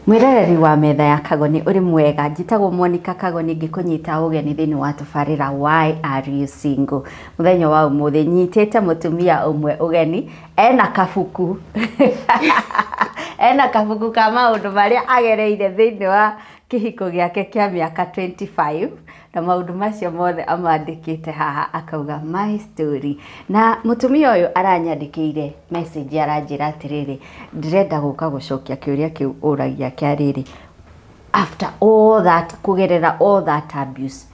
Mwĩroreri wa Metha ya Kagoni, ũrĩ mwega? Njĩtagwo Monica Kagoni, ngĩkũnyita ũgeni thĩinĩ wa tabarĩra Why Are You Single. Mũthenya wa ũmũthĩ nyitĩte mũtumia ũmwe ũgeni ena kabuku ka maũndũ marĩa agereire thĩinĩ wa kĩhiko gĩake kĩa mĩaka 25, na maũndũ macio mothe amandĩkĩte haha akauga "my story". Na mũtumia ũyũ aranyandĩkĩire message, aranjĩra atĩrĩrĩ, "Ndĩrenda gũka gũcokia kĩũria kĩu ũragia kĩa rĩrĩ, after all that, kũgerera all that abuse,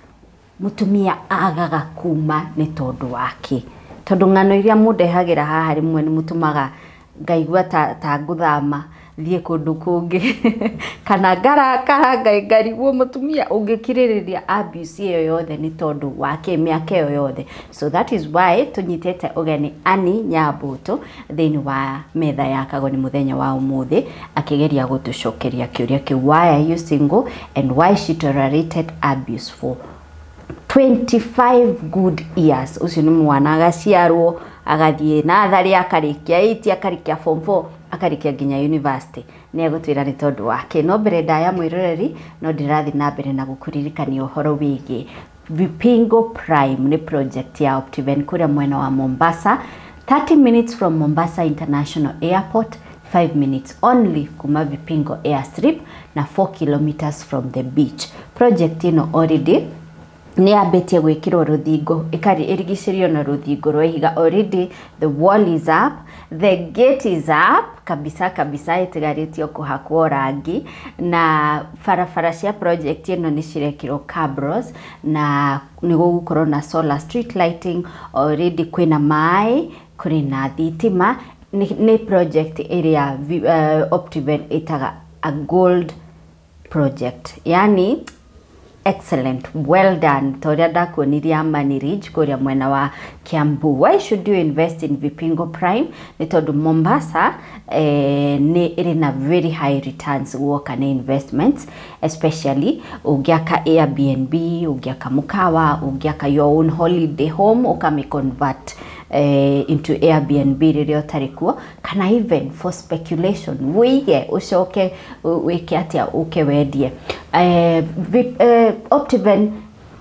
mũtumia agaga kuma nĩ tondũ wake?" Tondũ ng'ano iria mũndehagĩra haha rĩmwe nĩ mũtũmaga ngaigua ta ngũthama thiĩ kũndũ kũngĩ kana ngarakara, ngarigwo mũtumia ũngĩkirĩrĩria abuse ĩyo yothe nĩ tondũ wake mĩaka ĩyo yothe. So that is why tũnyitĩte ũgeni Annie Nyambũtũ thĩinĩ wa Metha ya Kagoni mũthenya wa ũmũthĩ, akĩgeria gũtũcokeria kĩũria kĩu, why are you single and why she tolerated abuse for 25 good years. Ũcio nĩ mwana agaciarwo, agathiĩ natharĩ, akarĩkia 8, akarĩkia form 4, akarĩkia nginya university. Nĩ egũtwĩra nĩ tondũ wake. No mbere ndaya, mwĩroreri, no ndĩrathiĩ na mbere na gũkũririkania ũhoro wĩgiĩ Vipingo Prime. Nĩ project ya Optiven kũrĩa mwena wa Mombasa, 30 minutes from Mombasa International Airport, 5 minutes only kuma Vipingo Airstrip na 4 kilometers from the beach. Project ĩno already nĩ yambĩtie gwĩkĩrwo rũthingo, ĩkarĩ ĩrigicĩrio na rũthingo rwa ihiga. Already the wall is up, the gate is up kabisa kabisa, ĩtigarĩtio kũhakwo rangi. Na barabara cia project ĩno nĩ cirekĩrwo cabros, na nĩ gũgũkorwo na solar street lighting. Already kwĩna maĩ, kũrĩ na thitima. Nĩ project ĩrĩa Optiven ĩtaga a gold project, yani excellent, well done, ta ũrĩa ndakuonirie Amani Ridge kũrĩa mwena wa Kiambu. Why should you invest in Vipingo Prime? Nĩ tondũ Mombasa nĩ ĩrĩ na very high returns guoka nĩ investments, especially ũngĩaka Airbnb, ũngĩaka mũkawa, ũngĩaka your own holiday home, ũkami convert into Airbnb rĩrĩa ũtarĩ kuo, kana even for speculation, wĩige ũcoke wĩke atĩa, ũke wendie. Optiven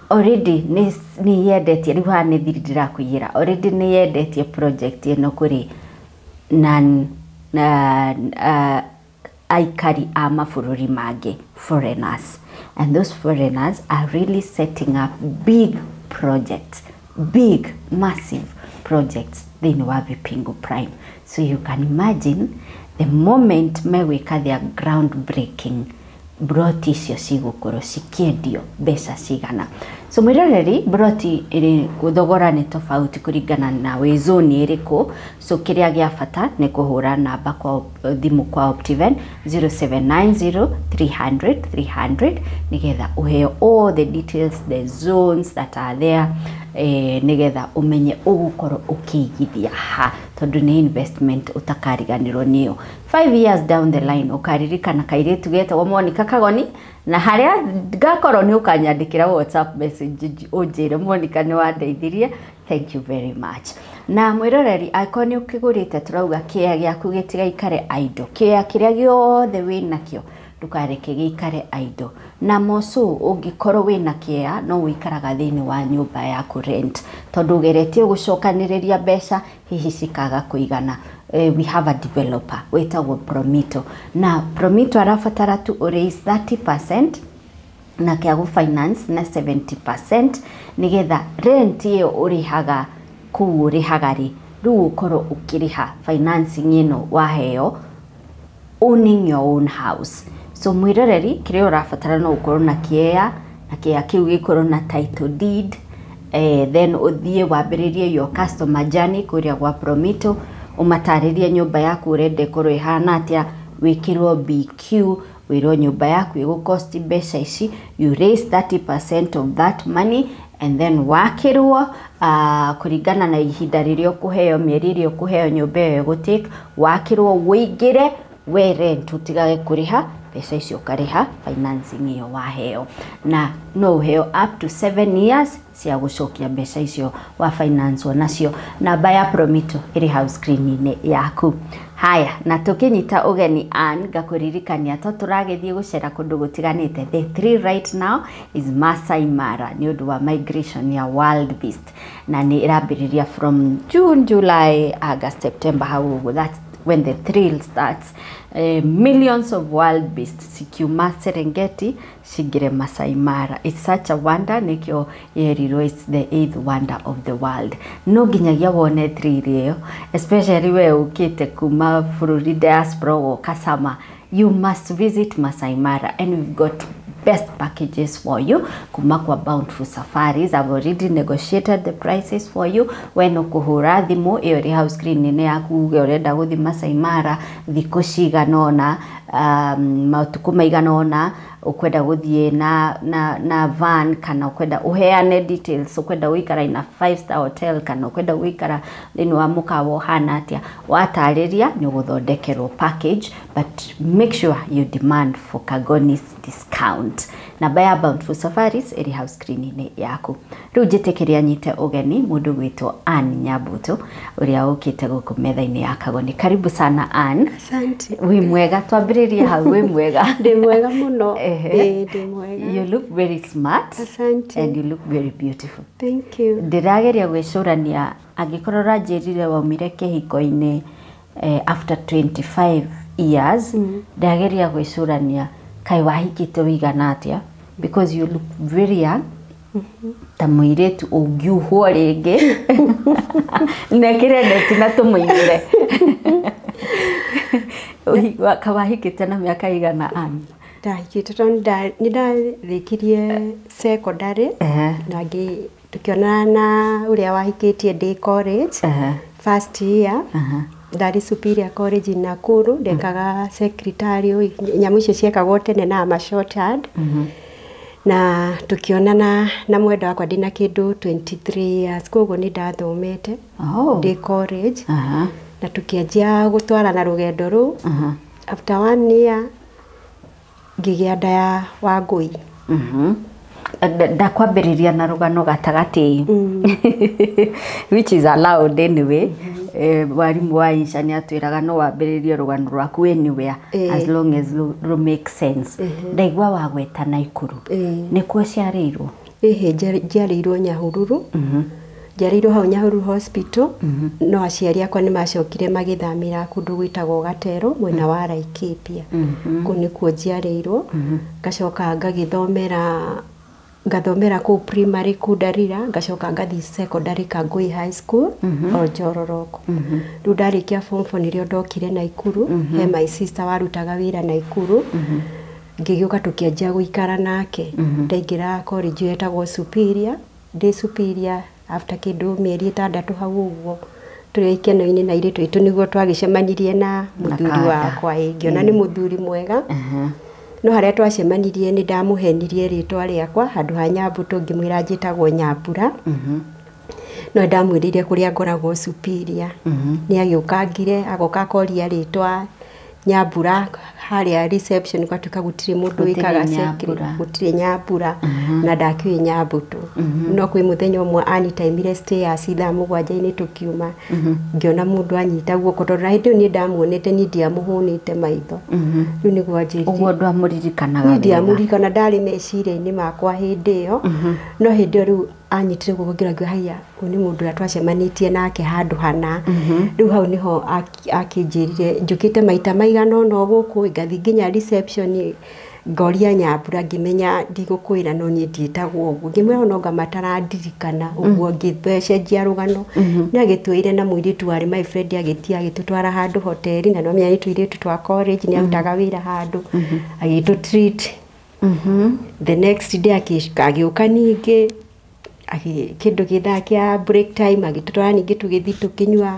already nĩ yendetie, rĩu haha nĩ thiri ndĩrakũiyĩra, already nĩ yendetie project ĩno kũrĩ nan na aikari a mabũrũri mangĩ, foreigners, and those foreigners are really setting up big projects, big massive projects thĩinĩ wa Vipingo Prime. So you can imagine, the moment megwĩka their ground breaking, broti icio cigũkorwo cikĩendio mbeca cigana? So mwĩroreri, broti ĩrĩ thogora nĩ tofauti kũringana na wĩ zone ĩrĩkũ. So kĩrĩa gĩa bata nĩ kũhũra namba kwa thimũ kwa Optiven 0790 300 300, nĩgetha ũheo all the details, the zones that are there, nĩgetha ũmenye ũgũkorwo ũkĩigithia ha, tondũ nĩ investment ũtakariganĩrwo nĩyo. 5 years down the line ũkaririkana kairĩtu getagwo Monica Kagoni, na harĩa ngakorwo nĩ ũkanyandĩkĩra WhatsApp message ũnjĩre, "Monica, nĩ wandeithirie, thank you very much." Na mwĩroreri, angĩkorwo nĩ ũkĩgũrĩte, tũrauga kĩea gĩaku gĩtigaikare idle. Kĩea kĩrĩa gĩothe wĩnakĩo ndũkareke gĩikare idle. Na moco ũngĩkorwo wĩna kĩea no ũikaraga thĩinĩ wa nyũmba ya rent tondũ ũgeretie gũcokanĩrĩria mbeca hihi cikaga kũigana, we have a developer wĩtagwo Promito, na Promito arabatara tu ũraise 30% na kĩa gũ finance na 70%, nĩgetha rent ĩyo ũrĩhaga kũu ũrĩhaga rĩ, rĩu ũkorwo ũkĩrĩha financing ĩno waheo, owning your own house. So mwĩroreri, kĩrĩa ũrabatara no ũkorwo na kĩea, na kĩea kĩu gĩkorwo na title deed, then ũthiĩ wambĩrĩrie your customer journey kũrĩa gwa Promito, ũmatarĩrie nyũmba yaku ũrenda ĩkorwo ĩhana atĩa, wĩkĩrwo BQ, wĩrwo nyũmba yaku ĩgũ mbeca ici. You raise 30% of that money and then wakĩrwo, kũringana na ihinda rĩrĩa ũkũheo, mĩeri ĩrĩa ũkũheo nyũmba ĩyo ĩgũtake, wakĩrwo wĩingĩre, we rent ũtigage kũrĩha. mbeca icio ũkarĩha financing ĩyo waheo, na no ũheo up to 7 years cia gũcokia mbeca icio wa finance nacio. Namba ya Promito ĩrĩ hau screen-inĩ yaku. Haya, na tũkĩnyita ũgeni Ann, ngakũririkania to tũragĩthiĩ gũcera kũndũ gũtiganĩte. The three right now is Masai Mara nĩ ũndũ wa migration ya wild beast, na nĩ ĩrambĩrĩria from June, July, August, September hau ũguo. That's when the thrill starts. Millions of wild beasts cikiuma Serengeti cingĩre Masai Mara. It's such a wonder, nĩkĩo yerirwo it's the eighth wonder of the world. No nginyagia wone thrill ĩyo, especially we ũkĩte kuma bũrũri diaspora ũgoka summer, you must visit Masai Mara, and we've got best packages for you kuma kwa Bountiful Safaris. I've already negotiated the prices for you. We no kuhura thimu ĩyo ĩrĩ hau screen-inĩ yaku, uge ũrenda gũthiĩ Masai Mara thikũ cigana ũna, matukũ maigana ũna, ũkwenda gũthiĩ na van, kana ũkwenda ũheane details, ũkwenda gũikara in a 5 star hotel, kana ũkwenda gũikara thĩinĩ wa mũkawa ũhana atĩa. Watarĩria nĩ ũgũthondekerwo package, but make sure you demand for Kagoni's discount. Namba ya Bountiful Safaris ĩrĩ hau screen-inĩ yaku. Rĩu njĩtĩkĩria nyite ũgeni mũndũ gwĩtwo Ann Nyabuto ũrĩa ũkĩte gũkũ metha-inĩ ya Kagoni. Karibu sana, Ann. Asante. Wĩ mwega? Twambĩrĩrie hau, wĩ mwega? Ndĩ mwega mũno. Ehe. Ĩĩ, ndĩ mwega. You look very smart. Asante. And you look very beautiful. Thank you. Ndĩrageria gwĩcũrania angĩkorwo ũranjĩrire waumire kĩhiko-inĩ after 25 years, ndĩrageria gwĩcũrania kaĩ wahikĩte ũigana atĩa, because you look very young, ta mũirĩtu ũngiuhwo rĩngĩ nekĩre neti na tũmũigĩre. Kawahikĩte na mĩaka igana, Ann? Ndahikĩte tondũ nĩ ndarĩkirie secondary na tũkĩonana na ũrĩa wahikĩtie ndĩ college first year. Ndarĩ Superior College in Nakuru, ndekaga secretarial, nyamũ icio ciekagwo tene na ma shorthand, na tũkĩonana na mwendwa wakwa ndĩna kĩndũ 23 years, koguo nĩ ndathomete ndĩ college, na tũkĩanjia gũtwarana rũgendo rũu. After one year ngĩgĩa nda ya Wangũi. Ndakwambĩrĩria na rũgano gatagatĩ, which is allowed anyway. Warimũ wa insha nĩ atwĩraga no wambĩrĩrie rũgano rwaku anywhere as long as ru make sense. Ndaigua wagweta Naikuru, nĩkuo ciarĩirwo? Ĩhĩ, njiarĩirwo Nyahururu, njiarĩirwo hau Nyahururu Hospital, no aciari akwa nĩ macokire magĩthamĩra kũndũ gwĩtagwo Gatero mwena wa Laikipia. Kũu nĩkuo njiarĩirwo, ngacoka ngagĩthomera, ngathomera kũu primary Kundarira, ngacoka ngathiĩ secondary Kangui High School o Njororoko. Rĩu ndarĩkia form 4 nĩrĩo ndokire Naikuru. He my sister warutaga wĩra Naikuru, ngĩgĩũka tũkĩanjia gũikara nake. Ndaingĩra college ĩyo ĩtagwo Superior. Ndĩ Superior, after kĩndũ mĩeri 6 hau ũguo, tũrĩ ikeno-inĩ na airĩtu aitũ, nĩguo twagĩcemanirie na mũthuri Kanda. wakwa. Ĩ, ngĩona nĩ mũthuri mwega, no harĩa twacemanirie nĩ ndamũhenirie rĩtwa rĩakwa, handũ ha Nyambuto ngĩmwĩra njĩtagwo Nyambura, no ndamwĩrĩire kũrĩa ngoragwo Superior. Nĩ agĩũkangire, agoka akoria rĩtwa Nyambura harĩa reception, gwatuĩka gũtirĩ mũndũ Gũtirĩ wĩkaga Nyambura. Gũtirĩ Nyambura na ndakĩũĩ Nyambuto. No kwĩ mũthenya ũmwe anitaimire stairs thaa 7-inĩ tũkiuma, ngĩona mũndũ anyita guoko, tondũ na hĩndĩ ĩyo niĩ ndamuonete, niĩ ndiamũhũnĩte maitho. Rĩu nĩguo anjĩrire. Ũguo ndwamũririkanaga Niĩ wega? Ndiamũririkana, ndarĩ meciria-inĩ makwa hĩndĩ ĩyo, no hĩndĩ ĩyo rĩu anyitire guoko ngĩra ngiuga, "Haiya, ũyũ nĩ mũndũ ũrĩa twacemanĩtie nake handũ hana." Rĩu hau nĩho akĩnjĩrire njũkĩte maita maigana ũna gũkũ, ngathiĩ nginya reception ngoria Nyambura, ngĩmenya ndigũkwĩra, no niĩ ndiĩtagwo ũguo. Ngĩmwĩra ona anga matarandirikana ũguo, ngĩcenjia rũgano. Nĩ agĩtwĩire na mũirĩtu warĩ my friend, agĩtia agĩtũtwara handũ hoteli, na nĩwamenya nĩ tũirĩtu twa college, nĩ arutaga wĩra handũ, agĩtũ treat. The next day agĩũka ningĩ kĩndũ gĩthaa kĩa break time, agĩtũtwara ningĩ tũgĩthiĩ tũkĩnyua,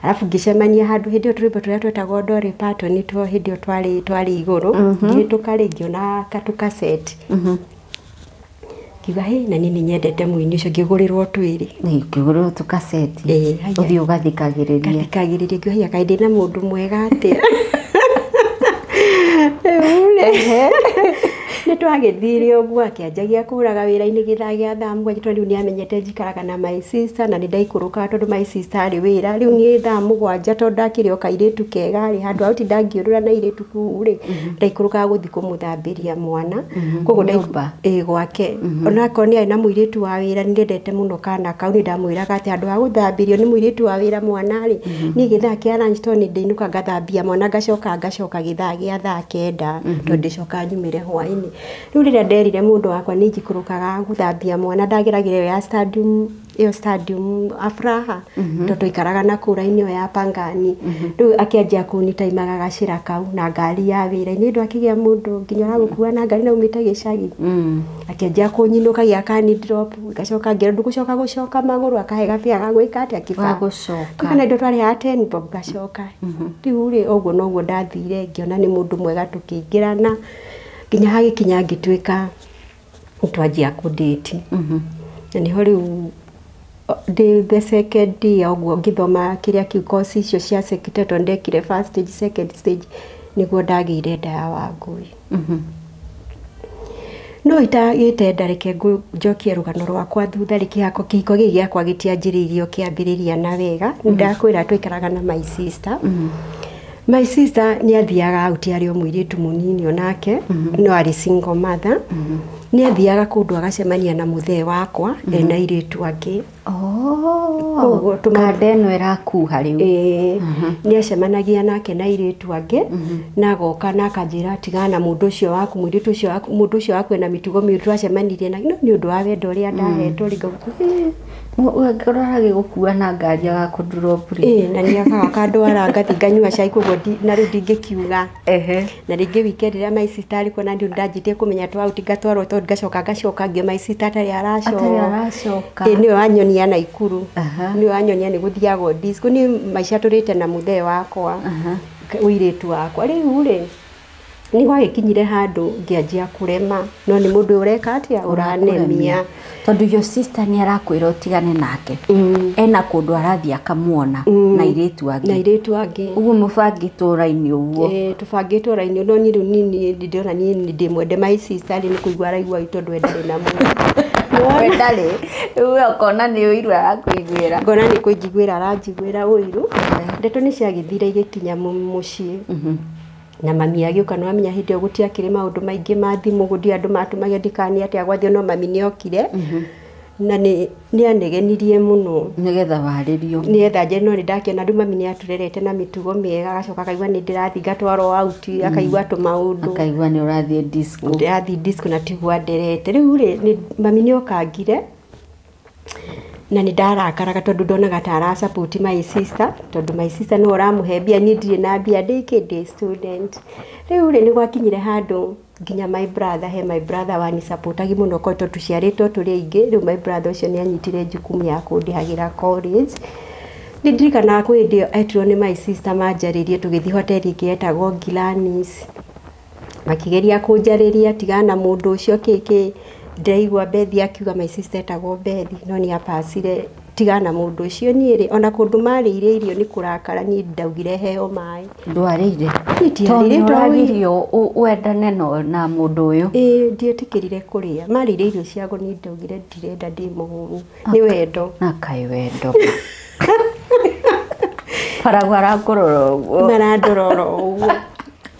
arabu ngĩcemania handũ hĩndĩ ĩyo tũrwĩmbo tũrĩa twetagwo Dolly Parton nĩtuo hĩndĩ ĩyo twarĩ igũrũ. Ngĩhĩtũka rĩ, ngĩona katũkaseti, ngiuga, "Hĩ, na niĩ nĩ nyendete mũini ũcio." Ngĩgũrĩrwo twĩrĩ. Ngĩgũrĩrwo tũkaseti? Ĩĩ, haiya. Ũthiĩ ũgathikagĩrĩria? Ngathikagĩrĩria, ngiuga, "Haiya, kaĩ ndĩna mũndũ mwega atĩa?" Rĩu nĩ twagĩthire ũguo akĩanjagia kũraga wĩra-inĩ gĩthaa gĩa thaa 7 tondũ rĩu nĩ amenyete njikaraga na my sister na nĩ ndaikũrũkaga tondũ my sister arĩ wĩra. Rĩu niĩ thaa 7 tondũ ndakĩrĩ o kairĩtu kega rĩ, handũ ha gũtinda ngĩũrũra na airĩtu kũu rĩ, ndaikũrũkaga gũthiĩ kũmũthambĩria mwana. Koguo ĩĩ gwake. Onakorwo nĩ arĩ na mũirĩtu wa wĩra, nĩ ndendete mũno kana kau, nĩ ndamwĩraga atĩ handũ ha gũthambĩrio nĩ mũirĩtu wa wĩra mwana rĩ, niĩ gĩthaa kĩa lunch tondũ nĩ ndĩinũka ngathambia mwana ngacoka gĩthaa gĩa thaa 9 tondũ ndĩcoka nyumĩre hwaĩ-inĩ. Rĩu rĩrĩa nderire mũndũ wakwa nĩ njikũrũkaga gũthambia mwana, ndageragĩra ĩyo ya stadium, ĩyo stadium Afraha, tondũ twaikaraga na kũu raini ĩyo ya Pangani. Rĩu akĩanjia kũnitaimaga gacĩra kau na ngari ya wĩra-inĩ, ndwakĩgĩa mũndũ nginya ũragũkua na ngari na umĩte gĩcagi. Akĩanjia kũnyinũkagia akani drop, ngacoka ngĩrwo ndũgũcoka gũcoka magũrũ, akahe gabia ga gwĩka atĩa kĩbaa. Gũcoka. Kana indo twarĩhaga 10 bob ngacoka. Rĩu rĩ ũguo noguo ndathire ngĩona nĩ mũndũ mwega tũkĩingĩrana nginya hagĩkinya ngĩtuĩka twanjia kũndĩti. Na nĩho rĩu ndĩ the second year ũguo ngĩthoma kĩrĩa kĩu course icio cia secretariat tondũ ndekire first stage, second stage nĩguo ndagĩire nda ya Wangũi. No itagĩte nda, reke njokie rũgano rwakwa thutha rĩ, kĩhiko gĩkĩ gĩakwa gĩtianjĩrĩirio kĩambĩrĩria na wega. Nĩndakwĩra twaikaraga na my sister. My sister nĩ athiaga out arĩ o mũirĩtu mũnini onake, no arĩ single mother. Nĩ athiaga kũndũ agacemania na mũthee wakwa ena airĩtu angĩ. Koguo kanda ĩno ĩrakuha rĩu. Ĩĩ, nĩ acemanagia nake na airĩtu angĩ na agoka na akanjĩra tigana na mũndũ ũcio waku, mũirĩtu ũcio waku, mũndũ ũcio waku ena mĩtugo mĩũru twacemanirie nake. No nĩ ũndũ wa wendo ũrĩa ndahetwo rĩ, ngauga Ũngĩkorwo aragĩgũkua na ngari agakũ-drop rĩ. Ĩĩ, na nĩ akaga akandwara ngathi nganyua cai koguo na rĩu ndingĩkiuga. Na rĩngĩ weekend rĩrĩa my sister arĩ kuo na nĩ ndanjĩtie kũmenya twa out ngatwarwo tondũ ngacoka ngacoka ngĩona my sister atarĩ aracoka. Ĩĩ, nĩwe wanyonia Naikuru. Nĩwe wanyonia nĩ gũthiagwo disco. Niĩ maica tũrĩte na mũthee wakwa, ũirĩtu wakwa. Rĩu rĩ, nĩ gwagĩkinyire handũ ngĩanjia kũrema, no nĩ mũndũ ũreka atĩa, ũranemia. Tondũ your sister nĩ arakwĩra ũtigane nake. Ena kũndũ arathiĩ akamuona na airĩtu angĩ. Na airĩtu angĩ. Ũguo mũbangĩtwo raini ũguo. Ĩĩ, tũbangĩtwo raini no niĩ rĩu niĩ ndĩrona niĩ ndĩmwende my sister rĩ, nĩ kũigua araigua tondũ we ndarĩ na mũndũ. We ndarĩ, rĩu we ũkona nĩ ũiru arakũiguĩra. Ngona nĩ kũnjiguĩra aranjiguĩra ũiru. Ndeto nĩ ciagĩthire igĩkinya mũciĩ. Na mami agĩũka, nĩ wamenya hĩndĩ ĩyo gũtiakĩrĩ maũndũ maingĩ ma thimũ, gũtirĩ andũ matũmagia ndikanie atĩa gwathiĩ, no mami nĩ okire. Na nĩ anegenirie mũno. Nĩgetha warĩrio. Nĩgetha nje, no nĩ ndakĩona rĩu mami nĩ atũrerete na mĩtugo mĩega, agacoka akaigua nĩ ndĩrathiĩ ngatwarwo out, akaigua tũmaũndũ. Akaigua nĩ ũrathiĩ disco. Ndĩrathiĩ disco na tiguo anderete. Rĩu rĩ, mami nĩ okangire na nĩ ndarakaraga tondũ ndonaga ta ara support my sister, tondũ my sister nĩwe ũramũhe mbia, niĩ ndirĩ na mbia, ndĩ kĩ, student. Rĩu rĩ, nĩ gwakinyire handũ nginya my brother, he my brother wanisupportagi mũno tondũ tũciarĩtwo tũrĩ aingĩ. Rĩu my brother ũcio nĩ anyitire jukumu ya kũndĩhagĩra college. Nĩ ndirikanaga kwĩ hĩndĩ ĩyo etirwo nĩ my sister manjarĩrie, tũgĩthiĩ hoteli ĩngĩ yetagwo Gilanis. Makĩgeria kũnjarĩria tigana na mũndũ ũcio kĩ ndĩraigua Bethi akiuga my sister etagwo Bethi, no nĩ apacire tigana na mũndũ ũcio. Niĩ rĩ, ona kũndũ marĩire irio nĩ kũrakara, niĩ ndaugire heo maĩ. Ndwarĩire? Niĩ Tondũ ndiarĩire, nĩ ũragirio wendane na mũndũ ũyũ. Ĩĩ, ndietĩkĩrire kũrĩa. Marĩire irio ciago, niĩ ndaugire ndirenda, ndĩ mũhũnu. Nĩ wendo. Na kaĩ wendo. Baragwa arakũrora ũguo. Marandorora ũguo.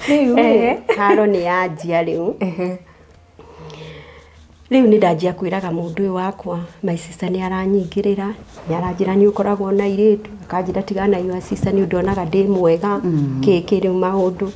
Rĩu rĩ, haro nĩ yanjia rĩu. Rĩu nĩ ndanjia kwĩraga mũndũ ũyũ wakwa, my sister nĩ aranyingĩrĩra, nĩ aranjĩra nĩ ũkoragwo na airĩtu, akanjĩra tigana na your sister nĩ ũndũ onaga ndĩ mwega, kĩ rĩu maũndũ.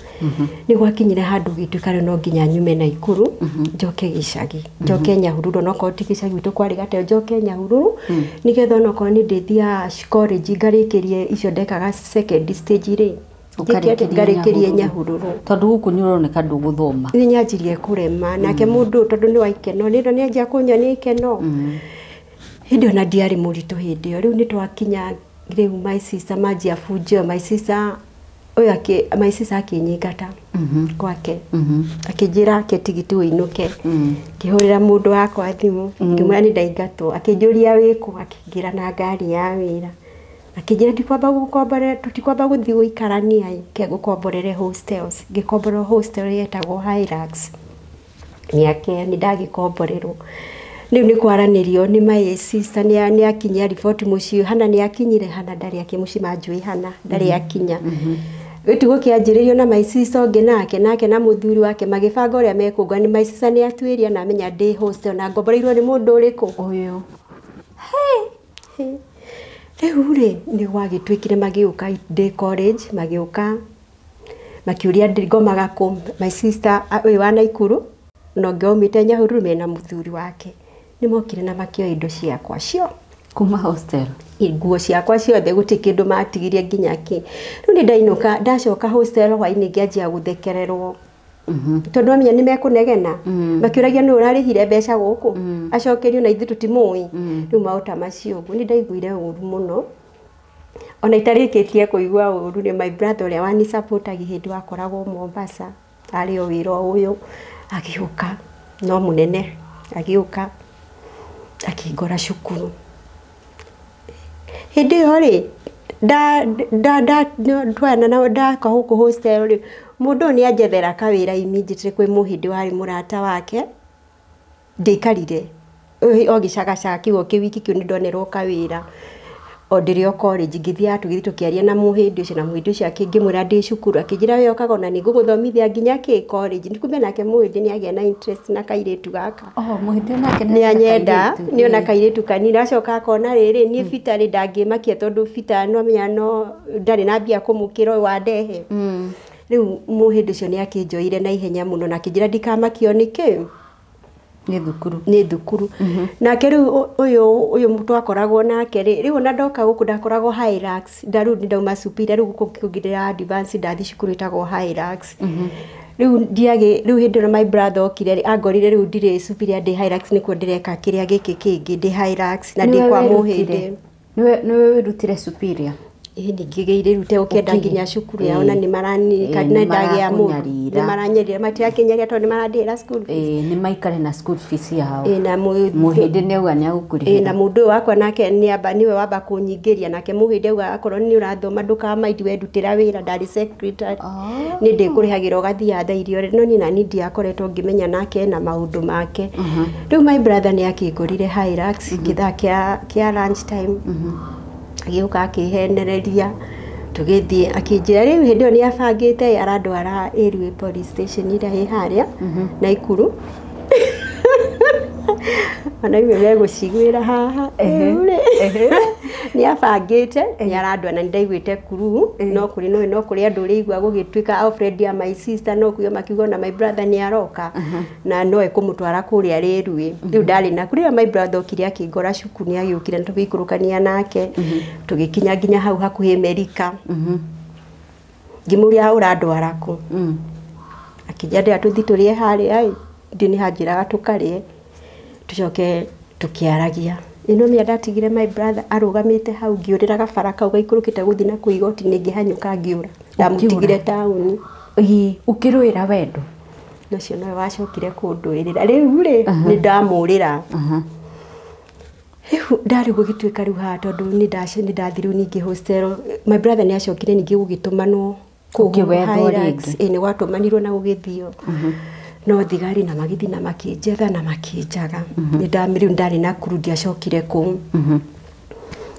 Nĩ gwakinyire handũ gĩtuĩka rĩu no nginya nyume Naikuru, njoke gĩcagi, njoke Nyahururu, onokorwo ti gĩcagi gwitũ kwarĩ Gateo, njoke Nyahururu, nĩgetha onokorwo nĩ ndĩthiaga college ngarĩkĩrie icio ndekaga second stage rĩ, ngarĩkĩrie Nyahururu. Tondũ gũkũ nĩ ũroneka ndũgũthoma. Nĩ nyanjirie kũrema nake mũndũ tondũ nĩ wa ikeno, nĩ nĩ anjia kũnyonia ikeno. Hĩndĩ ĩyo na ndiarĩ mũritũ hĩndĩ ĩyo. Rĩu nĩ twakinya rĩu my sister manjia bunjo, my sister ũyũ my sister akĩnyingata gwake. Akĩnjĩra ake tigiti ũinũke. Ngĩhũrĩra mũndũ wakwa thimũ, ngĩmwĩra nĩ ndaingatwo. Akĩnjũria wĩkũ, akĩngĩra na ngari ya wĩra. Akĩnjĩra ndikwamba gũkomborera tũtikwamba gũthiĩ gũikarania ĩ ke ngũkomborere hostels. Ngĩkomborerwo hostel yetagwo Hilux. Mĩaka ĩyo nĩ ndagĩkomborerwo. Rĩu nĩ kwaranĩrio nĩ my sister nĩ akinyia riboti mũciĩ hana nĩ akinyire hana ndarĩ akĩ mũciĩ manjũĩ hana ndarĩ akinya. Gĩtugo kĩanjĩrĩirio na my sister ũngĩ nake nake na mũthuri wake magĩbanga ũrĩa mekũngwa nĩ my sister nĩ atuĩria na amenya ndĩ hostel na ngomboreirwo nĩ mũndũ ũrĩkũ Ũyũ. Rĩu rĩ nĩ gwagĩtuĩkire magĩũka ndĩ college magĩũka makĩũria ngomaga kũ my sister ũyũ wa Naikuru na ũngĩ waumĩte Nyahururu mena mũthuri wake nĩ mokire na makĩoya indo ciakwa cio Kuma hostel. Nguo ciakwa ciothe gũtirĩ kĩndũ matigirie nginya kĩ. Rĩu nĩ ndainũka ndacoka hostel hwainĩ ngĩanjia gũthekererwo. Tondũ amenya nĩ mekũnegena makĩũragia nũ ũrarĩhire mbeca gũkũ acokerio na ithuĩ tũtimũĩ. Rĩu maũta macio ũguo nĩ ndaiguire ũru mũno. Ona itarĩkĩtie kũigua ũru nĩ my brother ũrĩa wanisapotagi hĩndĩ wakoragwo Mombasa arĩ o wĩra o ũyũ agĩũka no mũnene agĩũka akĩngora cukuru. Hĩndĩ ĩyo rĩ twana na ndaka gũkũ hostel rĩ mũndũ ũyũ nĩ anjethera kawĩra immediately kwĩ mũhĩndĩ warĩ mũrata wake ndĩikarire o gĩcagacaga kĩu o kĩwiki kĩu nĩ ndonerwo kawĩra o ndĩrĩ o college ngĩthiaga tũgĩthiĩ tũkĩaria na mũhĩndĩ ũcio na mũhĩndĩ ũcio ngĩmwĩra ndĩ cukuru akĩnjĩra we ũkaga ona nĩ ngũgũthomithia nginya kĩ college kumbe nake mũhĩndĩ nĩ agĩa na interest na kairĩtu gaka. Oh, mũhĩndĩ nake nĩ anyenda nĩ ona kairĩtu kanini acoka akona rĩrĩ niĩ bita rĩ ndangĩmakia tondũ bita no amenya no ndarĩ na mbia kũmũkĩra ũyũ wandehe. Rĩu mũhĩndĩ ũcio nĩ akĩnjoire na ihenya mũno na akĩnjĩra ndikamakio nĩ kĩ Nĩ thukuru. Nĩ thukuru. Nake rĩu ũyũ twakoragwo nake rĩ rĩu ona ndoka gũkũ ndakoragwo Hilux rĩu nĩ ndauma Superior rĩu gũkũ kũngĩ advance ndathi cukuru ĩtagwo Hilux. Rĩu ndiagĩ rĩu hĩndĩ ĩrĩa my brother okire rĩ angorire rĩu ndirĩ Superior ndĩ Hilux nĩkuo ndĩreka kĩrĩa gĩkĩ kĩngĩ ndĩ Hilux na ndĩ kwa mũhĩndĩ. Nĩwe wĩrutire Superior? Ĩĩ ningĩgĩire rĩu tegũkĩenda nginya cukuru yao na nĩ maranirikana ndagĩa mũndũ nĩ maranyarira matirakĩnyaria tondũ nĩ marandĩhĩra school fees. Ĩĩ nĩ maikare na school fees yao. Ĩĩ na mũhĩndĩ nĩ auga nĩ agũkũrĩhĩra. Ĩĩ na mũndũ ũyũ wakwa nake nĩ amba nĩwe wamba kũnyingĩria nake mũhĩndĩ auga akorwo nĩ ũrathoma ndũkamaindi we ndutĩra wĩra ndarĩ secretary. Nĩ ndĩkũrĩhagĩra ũgathiaga thaa irio no niĩ nani ndiakoretwo ngĩmenya nake na maũndũ make. Rĩu my brother nĩ akĩngorire Hilux gĩthaa kĩa lunch time. Agĩũka akĩhenereria tũgĩthiĩ akĩnjĩra rĩu hĩndĩ ĩyo nĩ abangĩte arandwara Ĩrue police station ĩrĩa ĩ harĩa Naikuru. Ona imwe megũciguĩra haha rĩu rĩ nĩ abangĩte nĩ arandwara na nĩ ndaiguĩte kuruu no kũrĩ no kũrĩ andũ ũrĩigua gũgĩtuĩka Alfred ya my sister no kuo makiuga ona my brother nĩ aroka na no ekũmũtwara kũrĩa Rĩrue. Rĩu ndarĩ na kũrĩa my brother okire akĩngora cukuru nĩ agĩũkire na tũgĩikũrũkania nake tũgĩkinya nginya hau hakuhĩ Merika. Ngĩmũria ũrandwara kũ akĩnjĩra ndĩra tũthiĩ tũrĩe harĩa ĩ ndĩ nĩ hanjĩraga tũkarĩe tũcoke tũkĩaragia. Ĩno nĩ ndatigire my brother arũgamĩte hau ngĩũrĩra gabara kau gaikũrũkĩte gũthiĩ na kũu igoti-inĩ ngĩhanyũka ngĩũra ndamũtigire taũni. Ĩĩ ũkĩrũĩra wendo? Ũcio nowe wacokire kũndũĩrĩra rĩu rĩ nĩ ndamũrĩra. Rĩu ndarĩ gũgĩtuĩka rĩu haha tondũ nĩ ndathi rĩu ningĩ hostel my brother nĩ acokire ningĩ gũgĩtũmanwo kũu Hilux. Ĩĩ nĩ gwatũmanirwo na gũgĩthio no thigari na magĩthiĩ na makĩnjetha na makĩnjaga. Rĩu ndarĩ na kuru ndiacokire kũu.